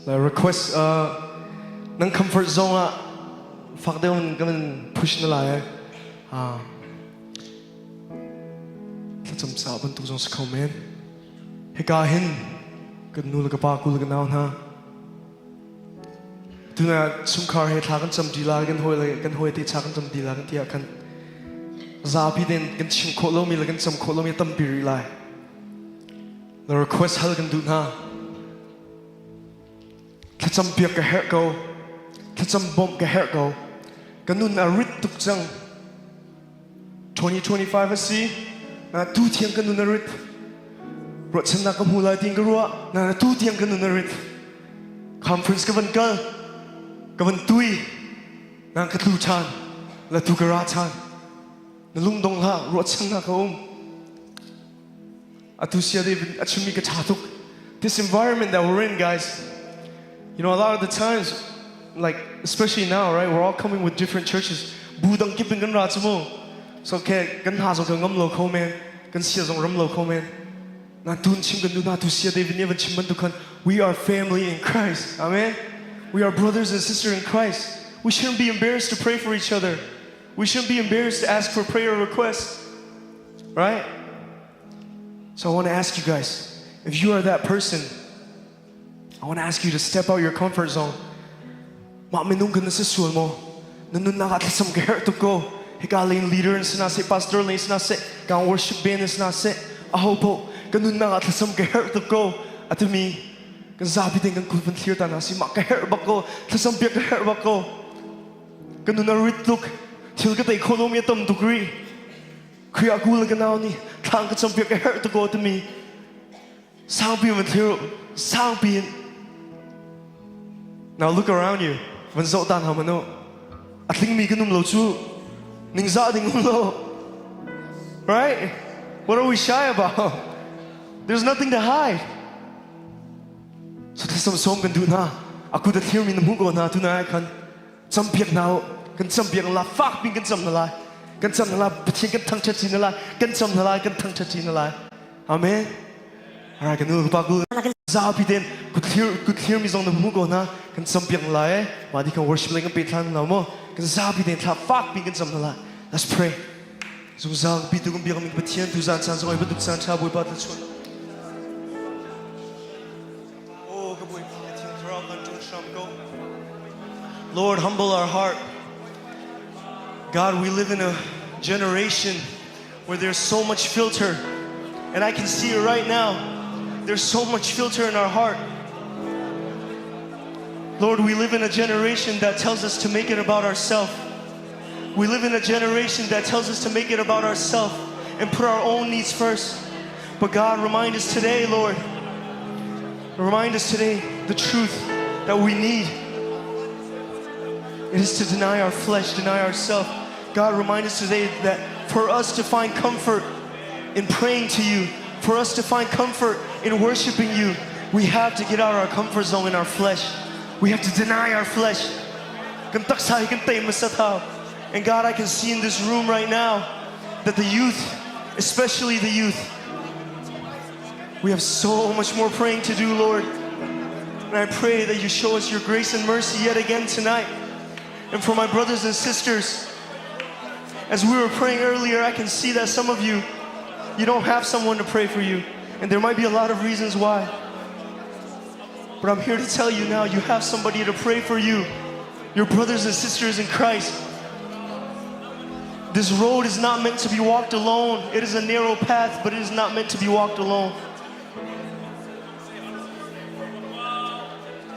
la request nan comfort zone ah fak deuh in kan push na lai Thlacam caah bantuk zong si kho men. Hika hin kan nu le ka pa kul ka nau hna. Tuna chungkhar he thla kan cam di la kan hawi le kan hawi te cha kan cam di la kan ti ah khan zapi den kan chim khawh lomi le kan cam khawh lomi tampi rih lai. Na request hal kan duh hna. Thlacam piak ka herh ko. Thlacam bawmh ka herh ko. Ka nun a rit tuk cang. 2025 a si. Na tu thiang ka nun a rit. Ruahchannak ka hmu lai tiin ka ruah. Na tu tiang ka nun a rit. Conference ka van kal. Ka van tui. Na ka tlu ṭhan. La tu ka ra ṭhan. Na lungdong hlah. Ruahchannak ka um. Atu sia David a chimmi ka ṭha tuk. This environment that we're in, guys, a lot of the times, like, especially now, right, we're all coming with different churches. Bu dang kip in kan ra chu mu. So ke kan hna zong kan ngam lo kho men, kan sia zong ram lo kho men. Na tun chim kan du na tu sia David nih van chim bantuk khan we are family in Christ. Amen. We are brothers and sisters in Christ. We shouldn't be embarrassed to pray for each other. We shouldn't be embarrassed to ask for prayer requests. Right? So I want to ask you guys if you are that person, I want to ask you to step out your comfort zone. Mah minung kan si sual mo. Na nunnak ah thlacam ka herh tuk ko. Hika lane leader in sina seh, pastor lane sina seh, kan worship band in sina seh, aho po kan nunnak ah thlacam ka herh tuk ko. Atimi kan zapi ten kan kut van thlir ta na si mah ka herh bak ko. Thlacam piak ka herh bak ko. Ka nun a rit tuk. Thil ka tei kho lomi a tam tuk rih. Khrih ah ku le ka nau nih thlang ka campiak ka herh tuk aw timi sangpi van thlir sangpi in Now look around you. Van zoh tan ha manu. A tlingmi kan um lo cu. Ningzah ding um lo. Right? What are we shy about? There's nothing to hide. So thlacam sawm kan duh hna. Aku da thlir mi na hmuh ko hna tunai khan. Campiak hna u. Kan campiak la fak pin kan cam na lai. Kan cam na lai Pathian kan thangṭhat chin na lai. Kan cam na lai kan thangṭhat chin na lai. Amen. Alright, kan nu pa ku zapi ten kut thlir mi zong na hmu ko hna. Kan campiak na lai eh. Mah di kan worship le kan pe thlan na mo. Kan zapi ten thla fak pin kan cam na lai. Let's pray. Zungzal pi tu kan biak mi Pathian tu zan caan zong ai bantuk caan ṭha Bawipa tla chuan. Oh, ka Bawipa Thiang Thlarau kan ṭun hram ko. Lord, humble our heart. God, we live in a generation where there's so much filter. And I can see it right now. There's so much filter in our heart. Lord, we live in a generation that tells us to make it about ourselves. We live in a generation that tells us to make it about ourselves and put our own needs first. But God, remind us today, Lord, remind us today the truth that we need. It is to deny our flesh, deny ourselves. God, remind us today that for us to find comfort in praying to you, for us to find comfort in worshiping you, we have to get out of our comfort zone in our flesh. We have to deny our flesh. Kan taksa hi kan tei hmasat hau. And God, I can see in this room right now that the youth, especially the youth, we have so much more praying to do, Lord. And I pray that you show us your grace and mercy yet again tonight. And for my brothers and sisters, as we were praying earlier, I can see that some of you, you don't have someone to pray for you. And there might be a lot of reasons why. But I'm here to tell you now, you have somebody to pray for you, your brothers and sisters in Christ. This road is not meant to be walked alone. It is a narrow path, but it is not meant to be walked alone.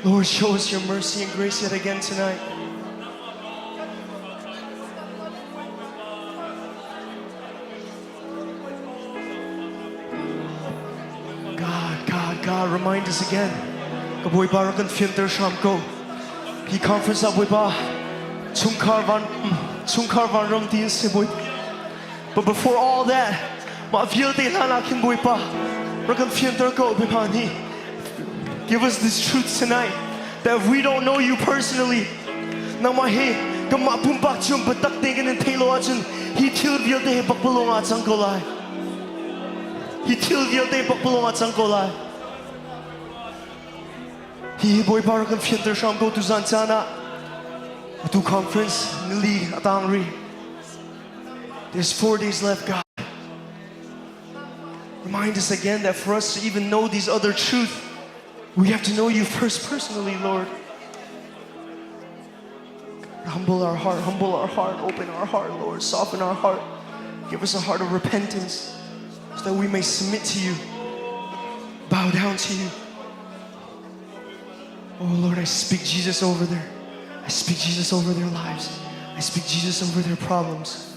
Lord, show us your mercy and grace yet again tonight. God, remind us again. Ka Bawipa rak kan fianter hram ko. Hi conference ah Bawipa chungkhar van chungkhar vanram ti in si Bawipa. But before all that, mah vialte hlan ah khin Bawipa rak kan fianter ko Bawipa nih. Give us this truth tonight that if we don't know you personally, nangmah hi kanmah pumpak cio biatak te kan in theih lo ahcun hi thil vialte hi pakpalawng ah cang ko lai. Hi thil vialte pakpalawng ah cang ko lai. Hi Bawipa rak kan fianter hram ko tuzan caan ah. Atu conference nili a tang rih. There's 4 days left, God. Remind us again that for us to even know these other truths, we have to know you first personally, Lord. Humble our heart, humble our heart, open our heart, Lord. Soften our heart. Give us a heart of repentance so that we may submit to you, bow down to you. Oh Lord, I speak Jesus over there. I speak Jesus over their lives. I speak Jesus over their problems.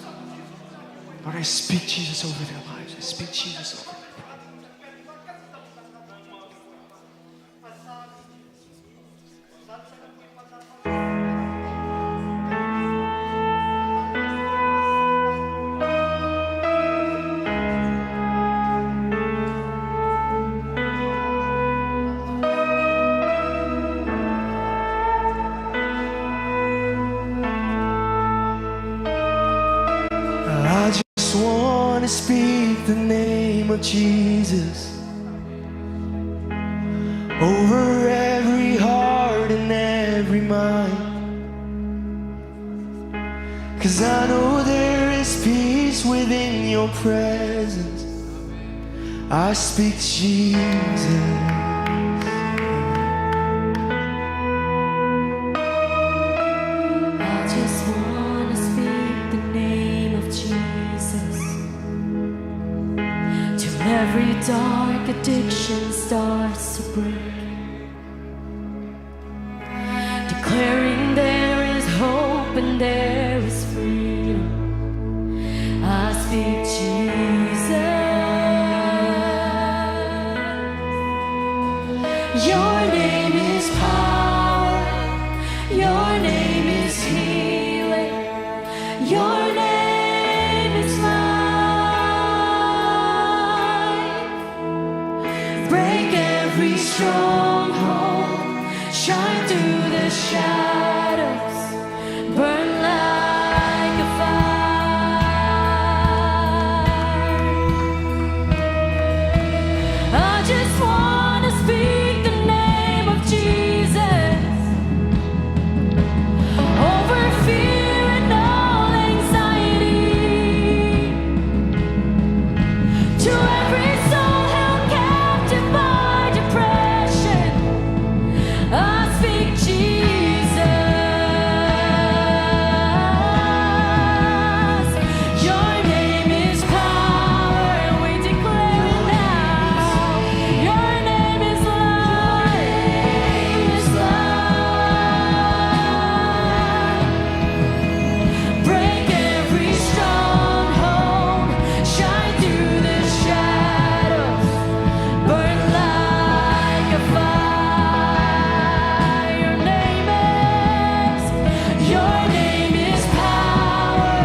Lord, I speak Jesus over their lives. I speak Jesus over their problems. I just want to speak the name of Jesus over every heart and every mind. 'Cause I know there is peace within your presence. I speak Jesus. I just wanna speak the name of Jesus till every dark addiction starts to break, declaring there is hope and there is freedom. I speak Jesus. Your name is power. Your name is healing. Your name is life. Break every stronghold. Shine through the shadows. Burn like a fire. I just wanna speak the name of Jesus over fear and all anxiety. To every soul held captive by depression, I speak Jesus. Your name is power, and we declare it now. Your name is life, is life. Break every stronghold, shine through the shadows, burn like a fire. Your name is power.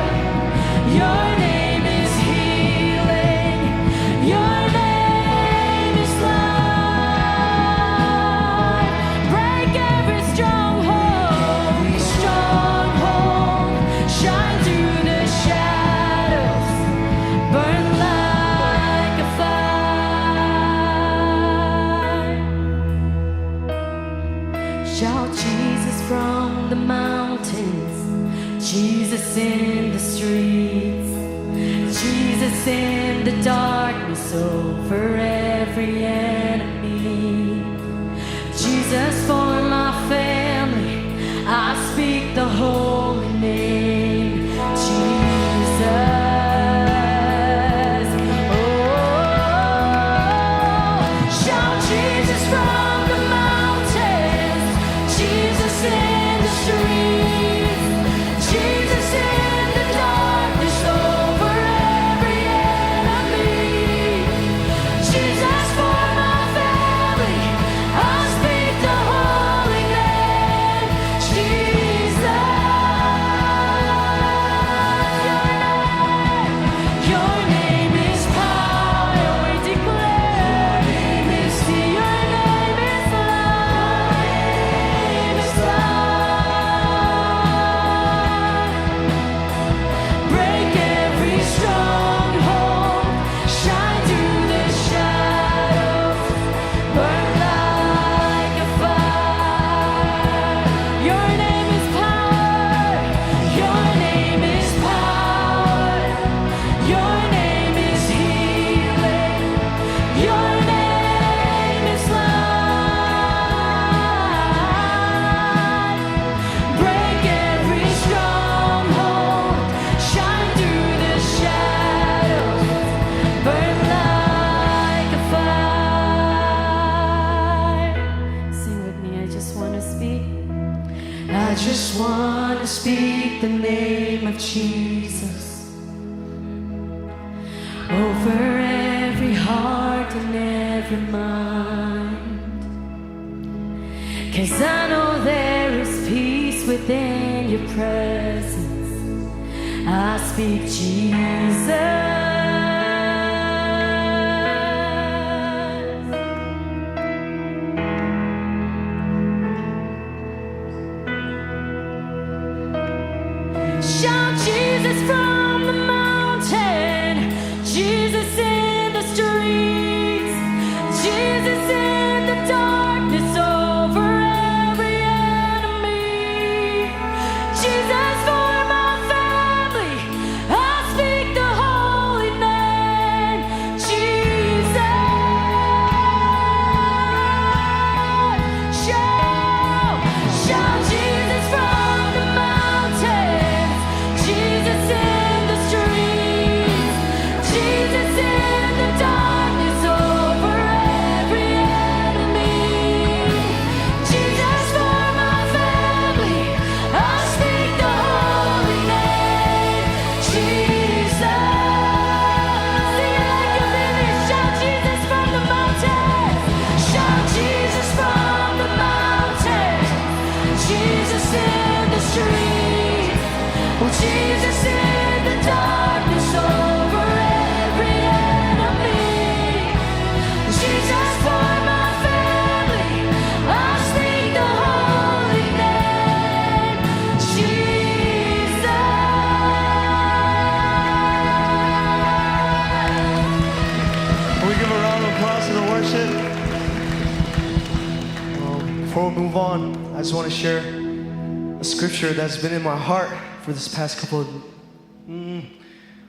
Your name is healing. Your name is life. Break every stronghold, stronghold. Shine through the shadows, burn like a fire. Shout Jesus from the mountains, Jesus in the streets, Jesus in the darkness over every enemy. Jesus for my family, I speak the holy name, Jesus. Oh, shout Jesus from the mountains, Jesus in the streets, Jesus in the darkness over every enemy. Jesus for my family. just want to speak the name of Jesus over every heart and every mind. Cause I know there is peace within your presence. I speak Jesus. Shout Jesus from the mountain, Jesus in the streets, Jesus in the darkness over every enemy. Jesus for my family, I speak the holy name, Jesus. Shout, shout Jesus from the mountains, Jesus in the streets, Jesus in the darkness over every enemy. Jesus for my family, I speak the holy name, Jesus. Sing it like you mean it. Shout Jesus from the mountains. Shout Jesus from the mountains. Jesus in the streets. Oh, Jesus in the darkness over every enemy. Jesus for my family, I speak the holy name, Jesus. Can we give a round of applause to the worship? Before we move on, I just want to share a scripture that's been in my heart for this past couple of, I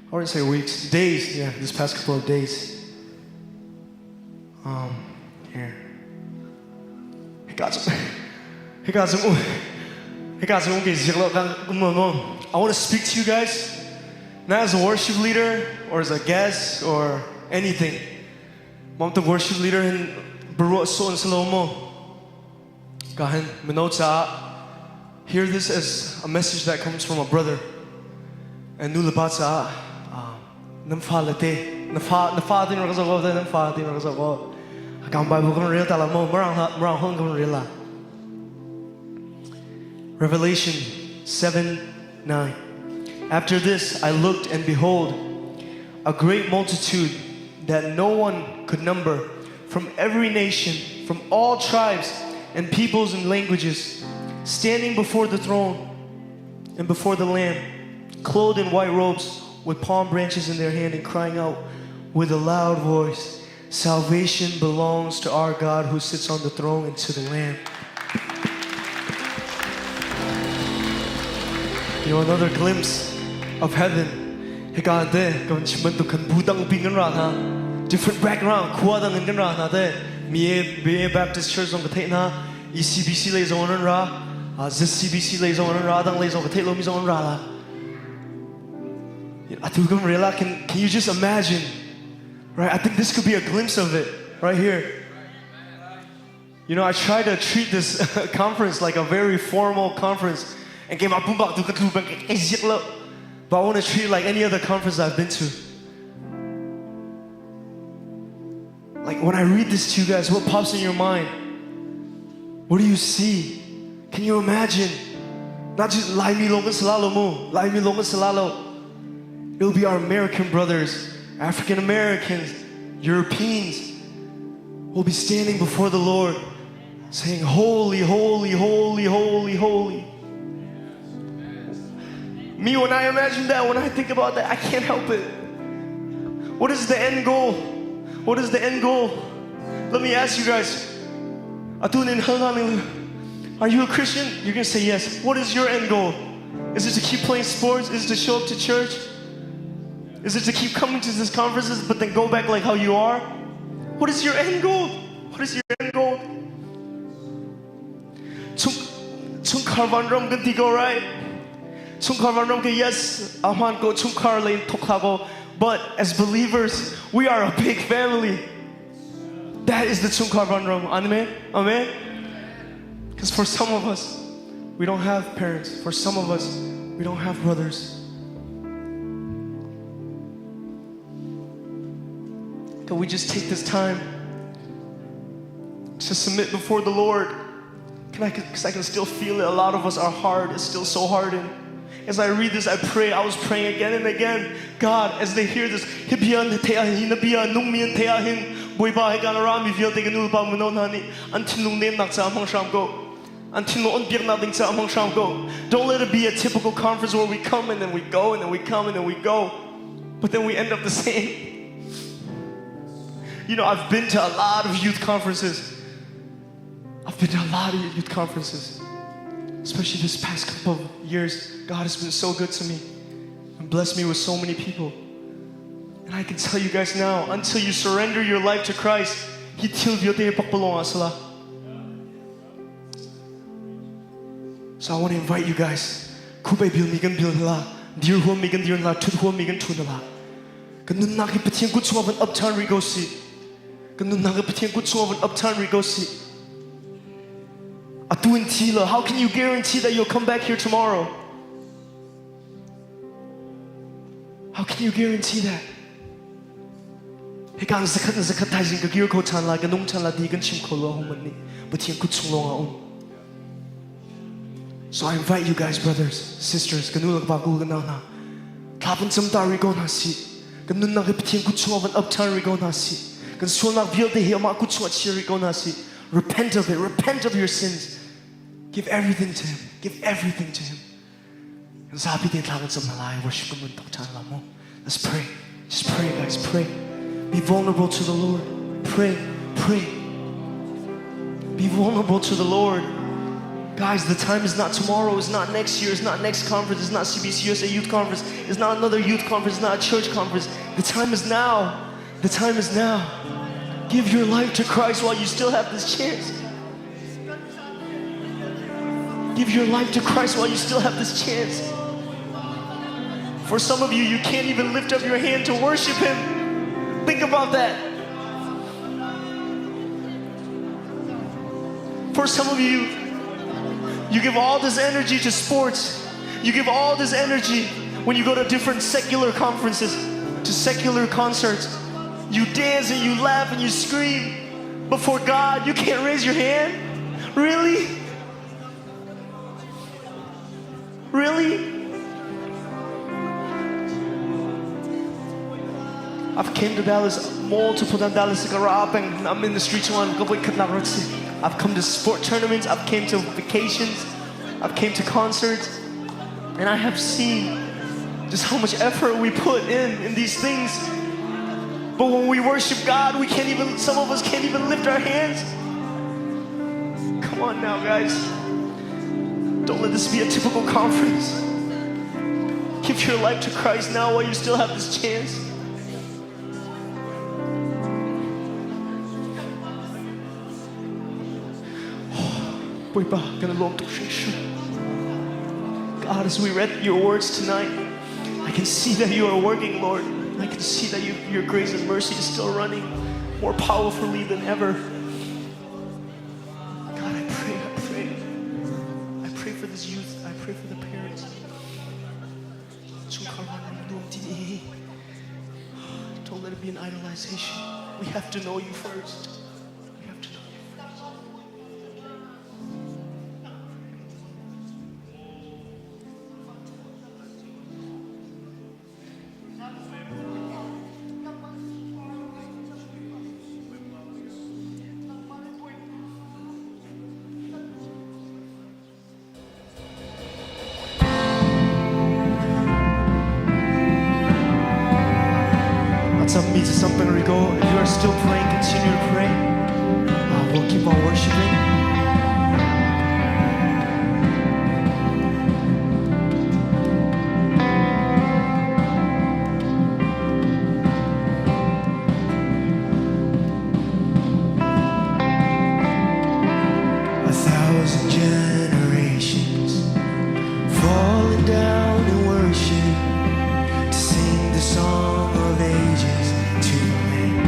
wouldn't say weeks, days, yeah, this past couple of days. Here. I want to speak to you guys, not as a worship leader or as a guest or anything. Mom, the worship leader in Baruch So and Salomo. Kahan Minota. Hear this as a message that comes from a brother. And nulapatsa nam fa late na fa na fa tin ra zo nam fa tin ra zo kam Bible kan rel ta la mo marang marang hong kan rel la Revelation 7:9 After this I looked and behold a great multitude that no one could number from every nation from all tribes and peoples and languages standing before the throne and before the Lamb, clothed in white robes, with palm branches in their hand, and crying out with a loud voice, Salvation belongs to our God who sits on the throne and to the Lamb. You know, another glimpse of heaven. Different background, Mi Baptist Church zong ka theih hna, ECBC lei zong an ra, ZCBC lei zong an ra, dang lei zong ka theih lomi zong an ra la. Atu kan rel ah can you just imagine? Right? I think this could be a glimpse of it right here. You know, I try to treat this conference like a very formal conference and came up but I want to treat it like any other conference I've been to. Like when I read this to you guys, what pops in your mind? What do you see? Can you imagine? Not just Laimi lawng si lai lo mu, Laimi lawng si lai lo. It'll be our American brothers, African Americans, Europeans. We'll be standing before the Lord saying, Holy, holy, holy, holy, holy. Me, when I imagine that, when I think about that, I can't help it. What is the end goal? What is the end goal? Let me ask you guys. Are you a Christian? You're going to say yes. What is your end goal? Is it to keep playing sports? Is it to show up to church? Is it to keep coming to these conferences but then go back like how you are? What is your end goal? What is your end goal? Chungkhar vanram kan ti ko, right? Chungkhar vanram ke yes, ahman ko chungkhar lein thok ko. But as believers, we are a big family. That is the chungkhar vanram. Amen? Amen? Because for some of us, we don't have parents. For some of us, we don't have brothers. Can we just take this time to submit before the Lord? Can I, because I can still feel it. A lot of us, our heart is still so hardened. As I read this, I pray. I was praying again and again. God, as they hear this, hibian te ahin bia nungmian te ahin boiba he kan rami vialte kan ulpa muno nani an thinlung nem nak cha mang sham ko an thinlung on biak nak ding cha mang sham ko. Don't let it be a typical conference where we come and then we go and then we come and then we go, but then we end up the same. You know, I've been to a lot of youth conferences. I've been to a lot of youth conferences, especially this past couple of years. God has been so good to me and blessed me with so many people. And I can tell you guys now, until you surrender your life to Christ, He So I want to invite you guys. Khupei bil mi kan bil hla, dir huam mi kan dir hla, thut huam mi kan thun hla. Kan nunnak hi Pathian kut chungah van up than rih ko si. Kan nunnak hi Pathian kut chungah van up than rih ko si. Atu in thi lo, how can you guarantee that you'll come back here tomorrow? How can you guarantee that? Hika zakhat zakhat thaizing ka kir kho ṭhan lai ka nung ṭhan lai ti kan chim kho lo hung nih Pathian kut chung lawng ah um. So I invite you guys, brothers, sisters, kan u le pa kul kan nau hna. Thla van cam ta rih ko hna si. Kan nunnak hi Pathian kut chungah van up ṭhan rih ko hna si. Kan sualnak vialte hi amah kut chungah chia rih ko hna si. Repent of it. Repent of your sins. Give everything to Him. Give everything to Him. Kan zapi te thla kan cam hna lai. Worship kan mun tok ṭhan la mu. Let's pray. Just pray, guys. Pray. Be vulnerable to the Lord. Pray. Pray. Be vulnerable to the Lord. Guys, the time is not tomorrow, it's not next year, it's not next conference, it's not CBCUSA youth conference, it's not another youth conference, it's not a church conference. The time is now. The time is now. Give your life to Christ while you still have this chance. Give your life to Christ while you still have this chance. For some of you, you can't even lift up your hand to worship Him. Think about that. For some of you, you give all this energy to sports. You give all this energy when you go to different secular conferences, to secular concerts. You dance and you laugh and you scream. Before God, you can't raise your hand? Really? Really? I've came to Dallas multiple times. Dallas and I'm in the streets one. I've come to sport tournaments. I've came to vacations. I've came to concerts, and I have seen just how much effort we put in in these things. But when we worship God, we can't even, some of us can't even lift our hands. Come on now, guys. Don't let this be a typical conference. Give your life to Christ now while you still have this chance. God, as we read your words tonight, I can see that you are working, Lord. I can see that you, your grace and mercy is still running more powerfully than ever. God, I pray, I pray. I pray for this youth. I pray for the parents. Don't let it be an idolization. We have to know you first. We have to know you first. Some means something we go. If you are still praying, continue to pray. Uh, we'll keep on worshiping. A thousand generations falling down in worship to sing the song of ages to the Lamb.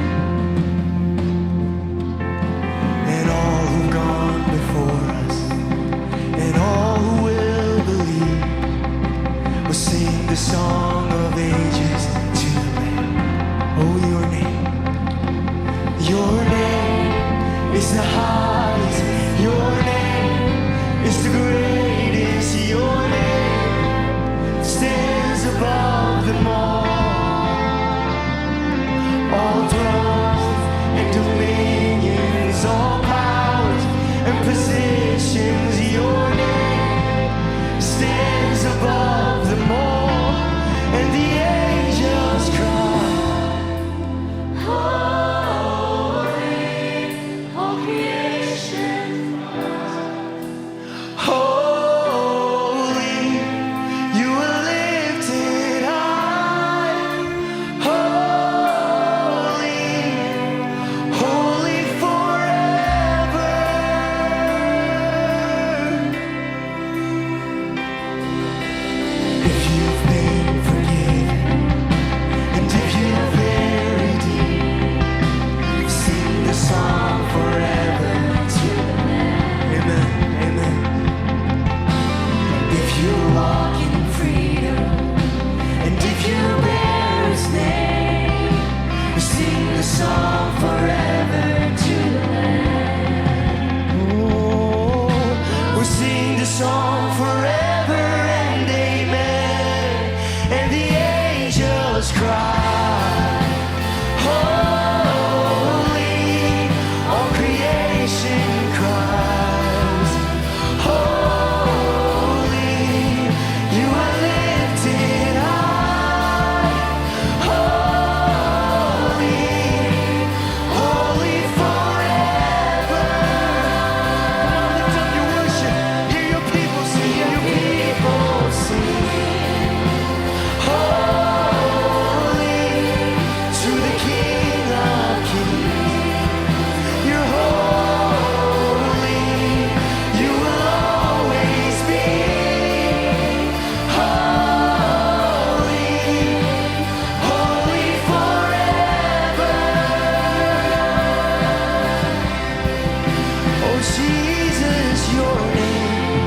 Oh Jesus, your name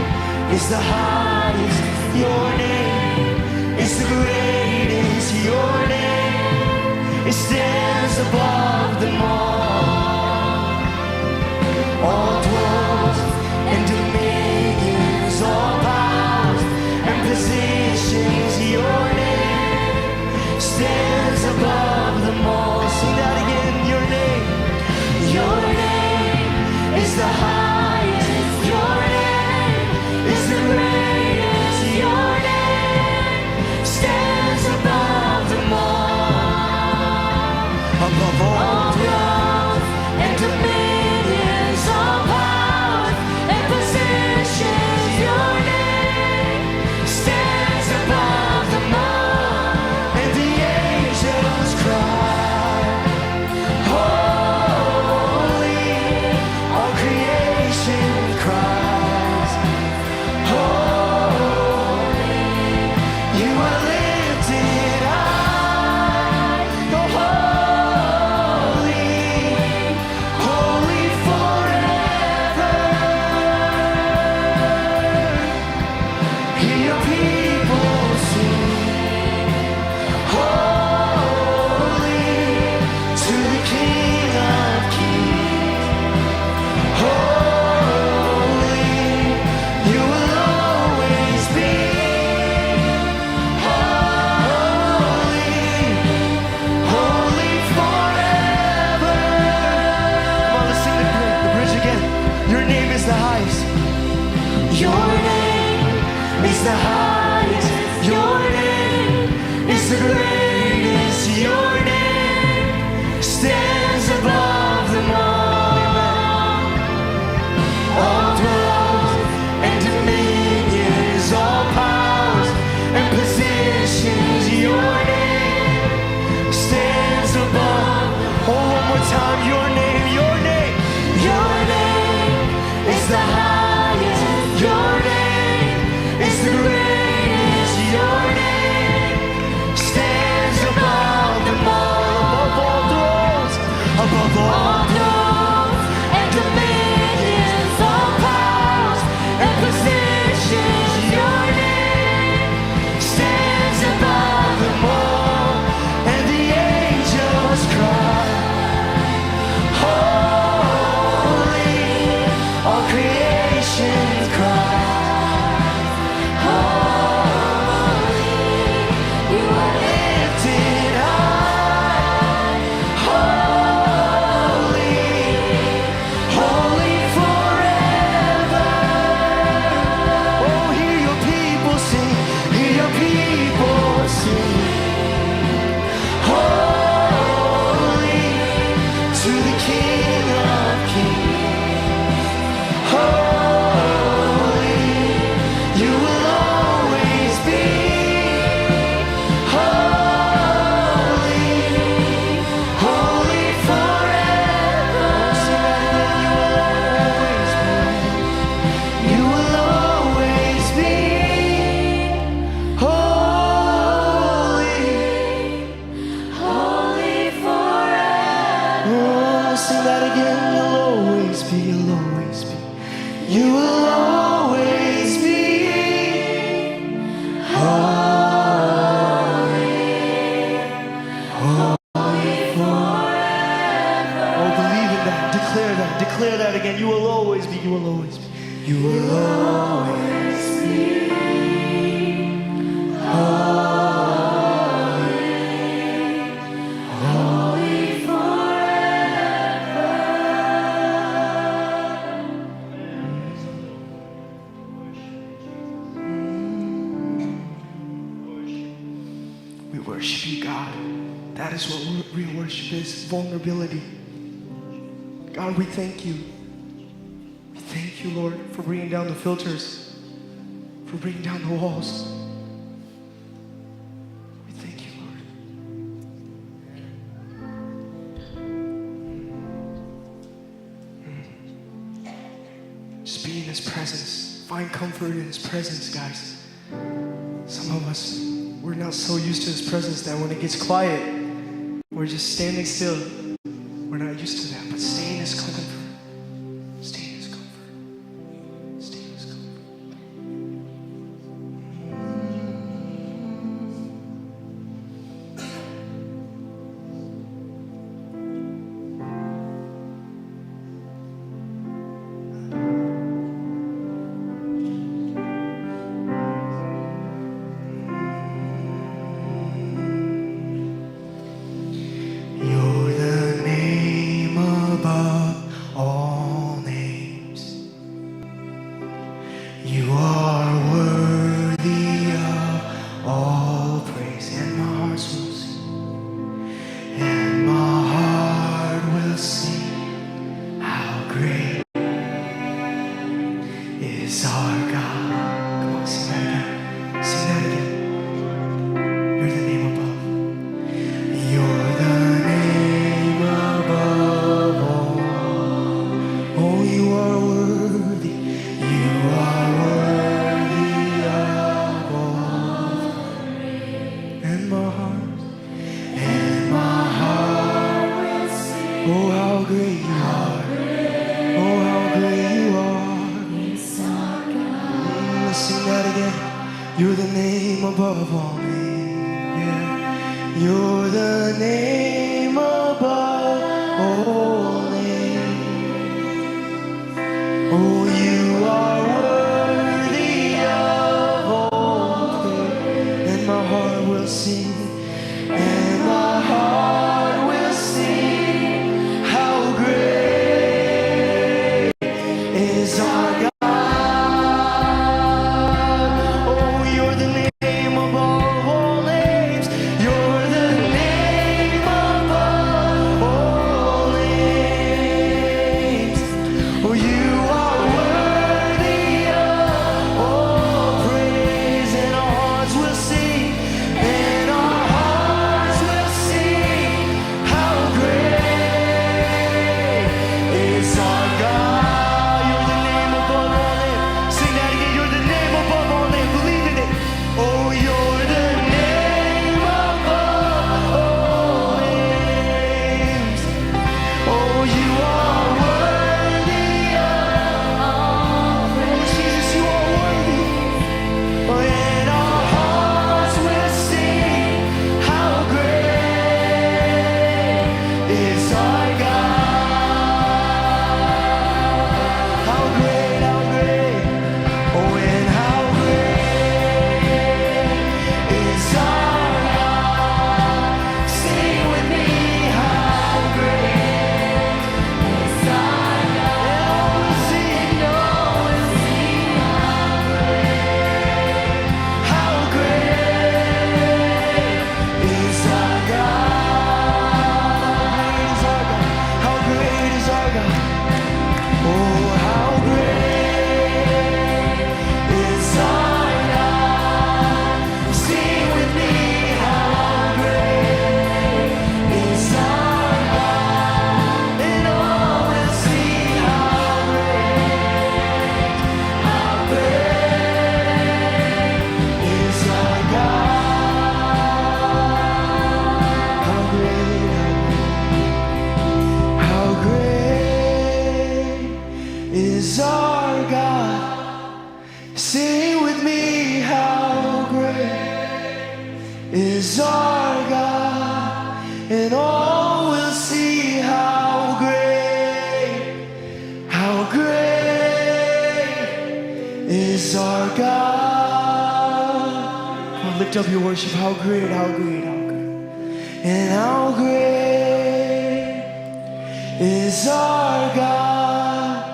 is the highest. Your name is the greatest. Your name it stands above them all. All thrones and dominions, all powers and positions, your name stands above them all. Sing that again, your name. Your name is the highest. Your name is the greatest. Your name stands above them all. Above all thrones and dominions, all powers and positions, your name stands above them all. And the angels cry, Holy, all creation cries, Holy, you are lifted high, oh holy, holy forever. Hear your people sing, holy to the King of Kings. Holy, you will always be holy, holy forever. Come on, let's sing the, the bridge again. Your name is the highest. Your name is the highest. Your name is the greatest. Your name stands above them all. All thrones and dominions, all powers and positions, your name stands above. Oh, one more time, your name, your name, your name is the highest. Your name is the greatest. Your name stands above them all, above all thrones, above all thrones and dominions, all powers and positions. Your name stands above them all, and the angels cry, Holy, all creation cries, Holy, you are lifted high, holy, holy forever. Oh, hear your people sing, hear your people sing. Holy to the King of Kings. Holy, you will always be holy, holy forever. Sing that again. You will always be. You will always be holy. Holy forever. Oh, sing that again. You'll always be, you'll always be. You will always be holy, holy forever. Oh, believe in that. Declare that. Declare that again. You will always be, you will always be. You will always be holy, Holy forever. We worship you, God. That is what real worship is vulnerability. God, we thank you. We thank you, Lord, for bringing down the filters, for bringing down the walls. We thank you, Lord. Just be in His presence. Find comfort in His presence, guys. Some of us, we're not so used to His presence that when it gets quiet, we're just standing still. We're not used to that, but stay in His comfort. Stay in His comfort. is our God. Come on, sing that again. Sing that again. You're the name above. You're the name above all. Oh, you are worthy. You are worthy of all. And my heart, and my heart will sing. Oh, how great you are. Oh, how great you are. Let's sing that again. You're the name above all names. Yeah. You're the name above all names. Oh, you are worthy of all praise. And my heart will sing. And my heart will sing. How great is our God. Oh, you're the name above all names. You're the name above all names. Oh, you are worthy of all praise, and our hearts will sing, and our hearts will sing. How great is our God? You're the name above all names. Sing that again. You're the name above all names. Believe in it. Oh, you're the name above all names. Oh, you are worthy of all praise. Jesus, you are worthy. And our hearts will sing, How great is our God! How great, how great, oh, and how great is our God! Sing with me, how great is our God! And all will sing, all will sing, how great is our God? How great is our God? Oh, how great is our God? Sing with me, how great is our God? And all will see how great, how great is our God. How great, how great is our God. Sing with me, how great is our God, and all will see how great, how great is our God. Come on, lift up your worship. How great, how great, how great. And how great is our God.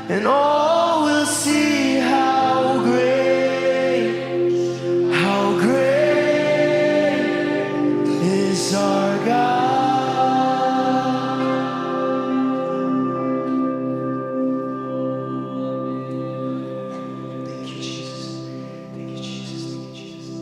And all will see how great is our God. Thank you, Jesus. Thank you, Jesus. Thank you, Jesus.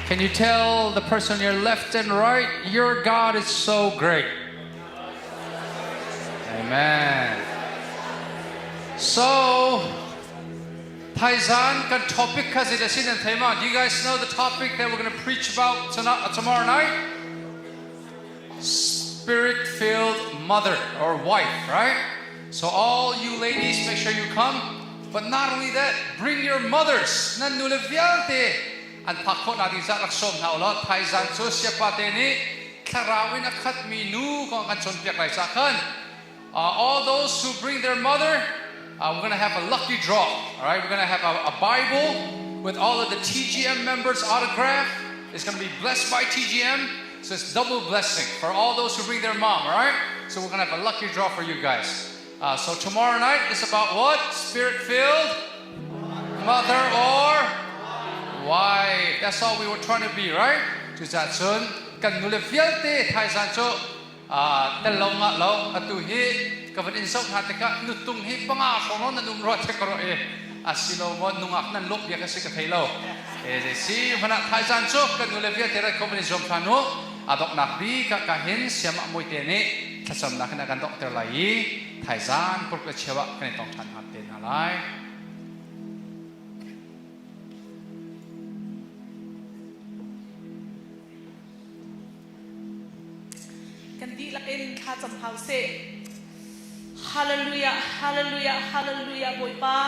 Can you tell the person on your left and right, your God is so great? Amen. So, Thaizan kan topic kha zei dah si nan thei ma? Do you guys know the topic that we're going to preach about tonight, tomorrow night? Spirit-filled mother or wife, right? So all you ladies, make sure you come. But not only that, bring your mothers. Nan nule vialte an phak khawh nak ding zah rak sawm hna ulaw thaizan cu siapa te nih thlarau in a khatmi nu kong kan cawnpiak lai cah khan all those who bring their mother, we're going to have a lucky draw. All right, we're going to have a Bible with all of the TGM members' autograph. It's going to be blessed by TGM. So it's double blessing for all those who bring their mom, all right? So we're going to have a lucky draw for you guys. So tomorrow night is about what? Spirit filled mother or wife. That's all we were trying to be, right? Cucaah cun kan nule vialte thaizan cu tel lo ngah lo atu hi ka van in zoh hna tikah nutung hi panga hrawng lo nan um rua te ka ruah i asilo maw nungak nan lawh bia ka si ka thei lo e zei si hmanah thaizan cu kan nule vialte rat ko van i zuam hlan u a donghnak bik ah ka hin siamah muite nih thlacamnak in a kan donghter lai i thaizan kurk le cheu ah kan i tong ṭhan hna te hna lai. Kan dihlak in thla cam hau seh. Hallelujah, hallelujah, hallelujah Bawipa.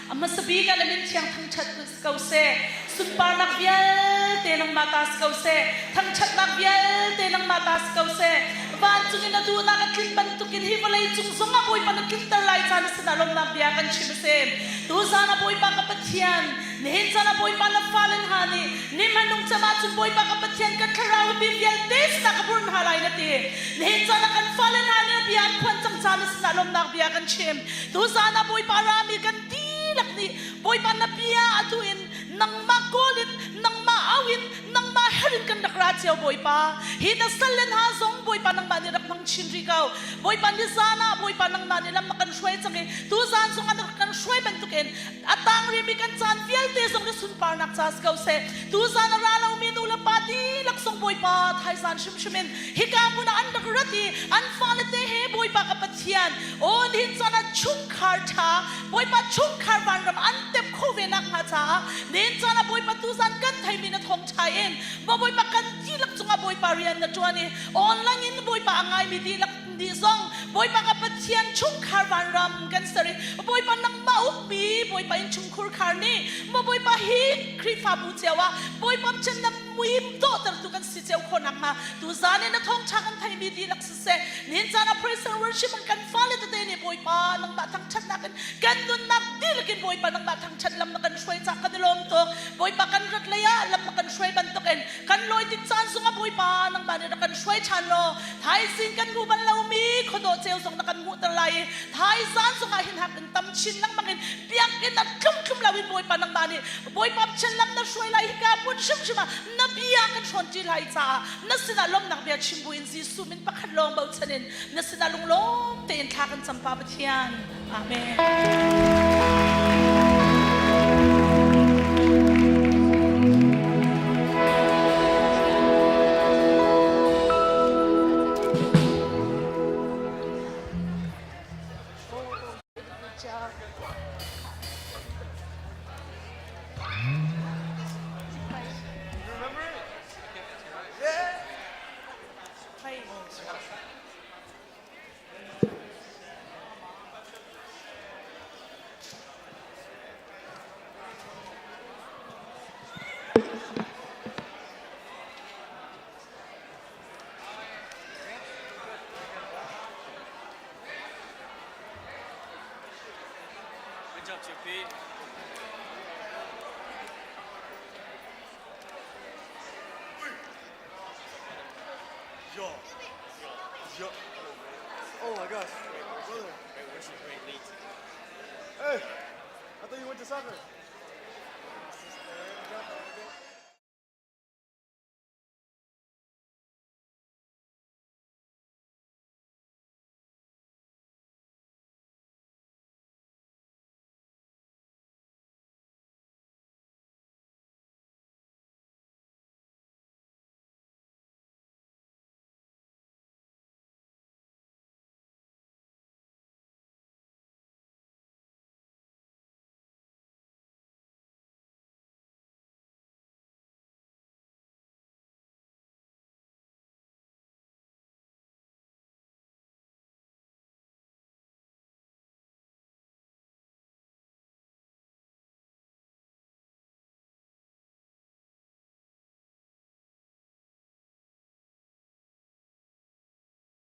A hmasa bik ah na min thiang thangṭhat ko seh. Sunparnak vialte nangmah ta si ko seh. Thangṭhatnak vialte nangmah ta si ko seh. Vancung in na duhnak a tlin bantukin hi vawlei cung zong ah Bawipa na tlinter lai caan a sinah lawmhnak bia kan chim a si. Tuzaan ah Bawipa ka Pathian, nihin caan ah Bawipa na fale hna nih Ni hmanung cem ahcun Bawipa ka Pathian ka thlarau hi mi vialte sinah ka burh hna lai na ti. Nihin caan ah kan fale hna nih bia an phuan cang caah na sinah lawmhnak bia kan chim. Tuzaan ah Bawipa rami kan dihlak nih Bawipa na bia atu in nangmah kawl in nangmah au in nangmah her in kan rak ra cio Bawipa. Hi na salle hna zong Bawipa nangmah nih rak hmang chin rih ko. Bawipa nizaan ah Bawipa nangmah nih lam a kan hruai cang i tuzaan zong an rak kan hruai bantukin A tang rihmi kan caan vialte zong na sunparnak ca si ko seh. Tuzaan a ra lomi nu le pa dihlak zong Bawipa thaizaan hrimhrim in hika hmun ah an rak rat i an fale te he Bawipa ka Pathian aw nihin caan ah chungkhar ṭha Bawipa chungkhar vanram an tep kho ve nakhnga caah nihin caan ah Bawipa tuzaan kan theimi na thawngṭha in Bawipa kan dihlak cungah Bawipa rian na ṭuan i online in Bawipa a ngaimi dihlak nih zong Bawipa ka Pathian chungkhar vanram kan ser i Bawipa nangmah ukmi Bawipa in chungkhur khar nih maw Bawipa hi Khrihfabu cio ah Bawipa chan na muim dawhtertu kan si cio khawh nakhnga tuzaan in na thawngṭha kan theimi dihlak siseh nihin caan ah praise and worship an kan fale tete nih Bawipa nangmah thangṭhatnak in kan nunnak dihlak in Bawipa nangmah thangṭhat lam na kan hruai cah kan i lawm tuk Bawipa kan rat lei ah lam na kan hruai bantukin kan lawi tik caan zongah Bawipa nangmah nih rak kan hruai ṭhan law thaizing kan hmu bal lomi khuadawh ceu zong na kan hmuhter lai i thaizan zongah hin hak in tam chin lengmang in biakinn a tlumtlum lo in Bawipa nangmah nih Bawipa Pathian lam na hruai lai hika hmun hrimhrim ah na bia kan hrawn ṭi lai caah na sinah lawmhnak bia chim buin Jesuh min pakhat lawng bochan in na sinah lunglawm tein thla kan cam Pa Pathian. Amen. Good job, Chippy. Yo. Yo. Oh my gosh. Brother. Great worship, great lead. Hey, I thought you went to soccer.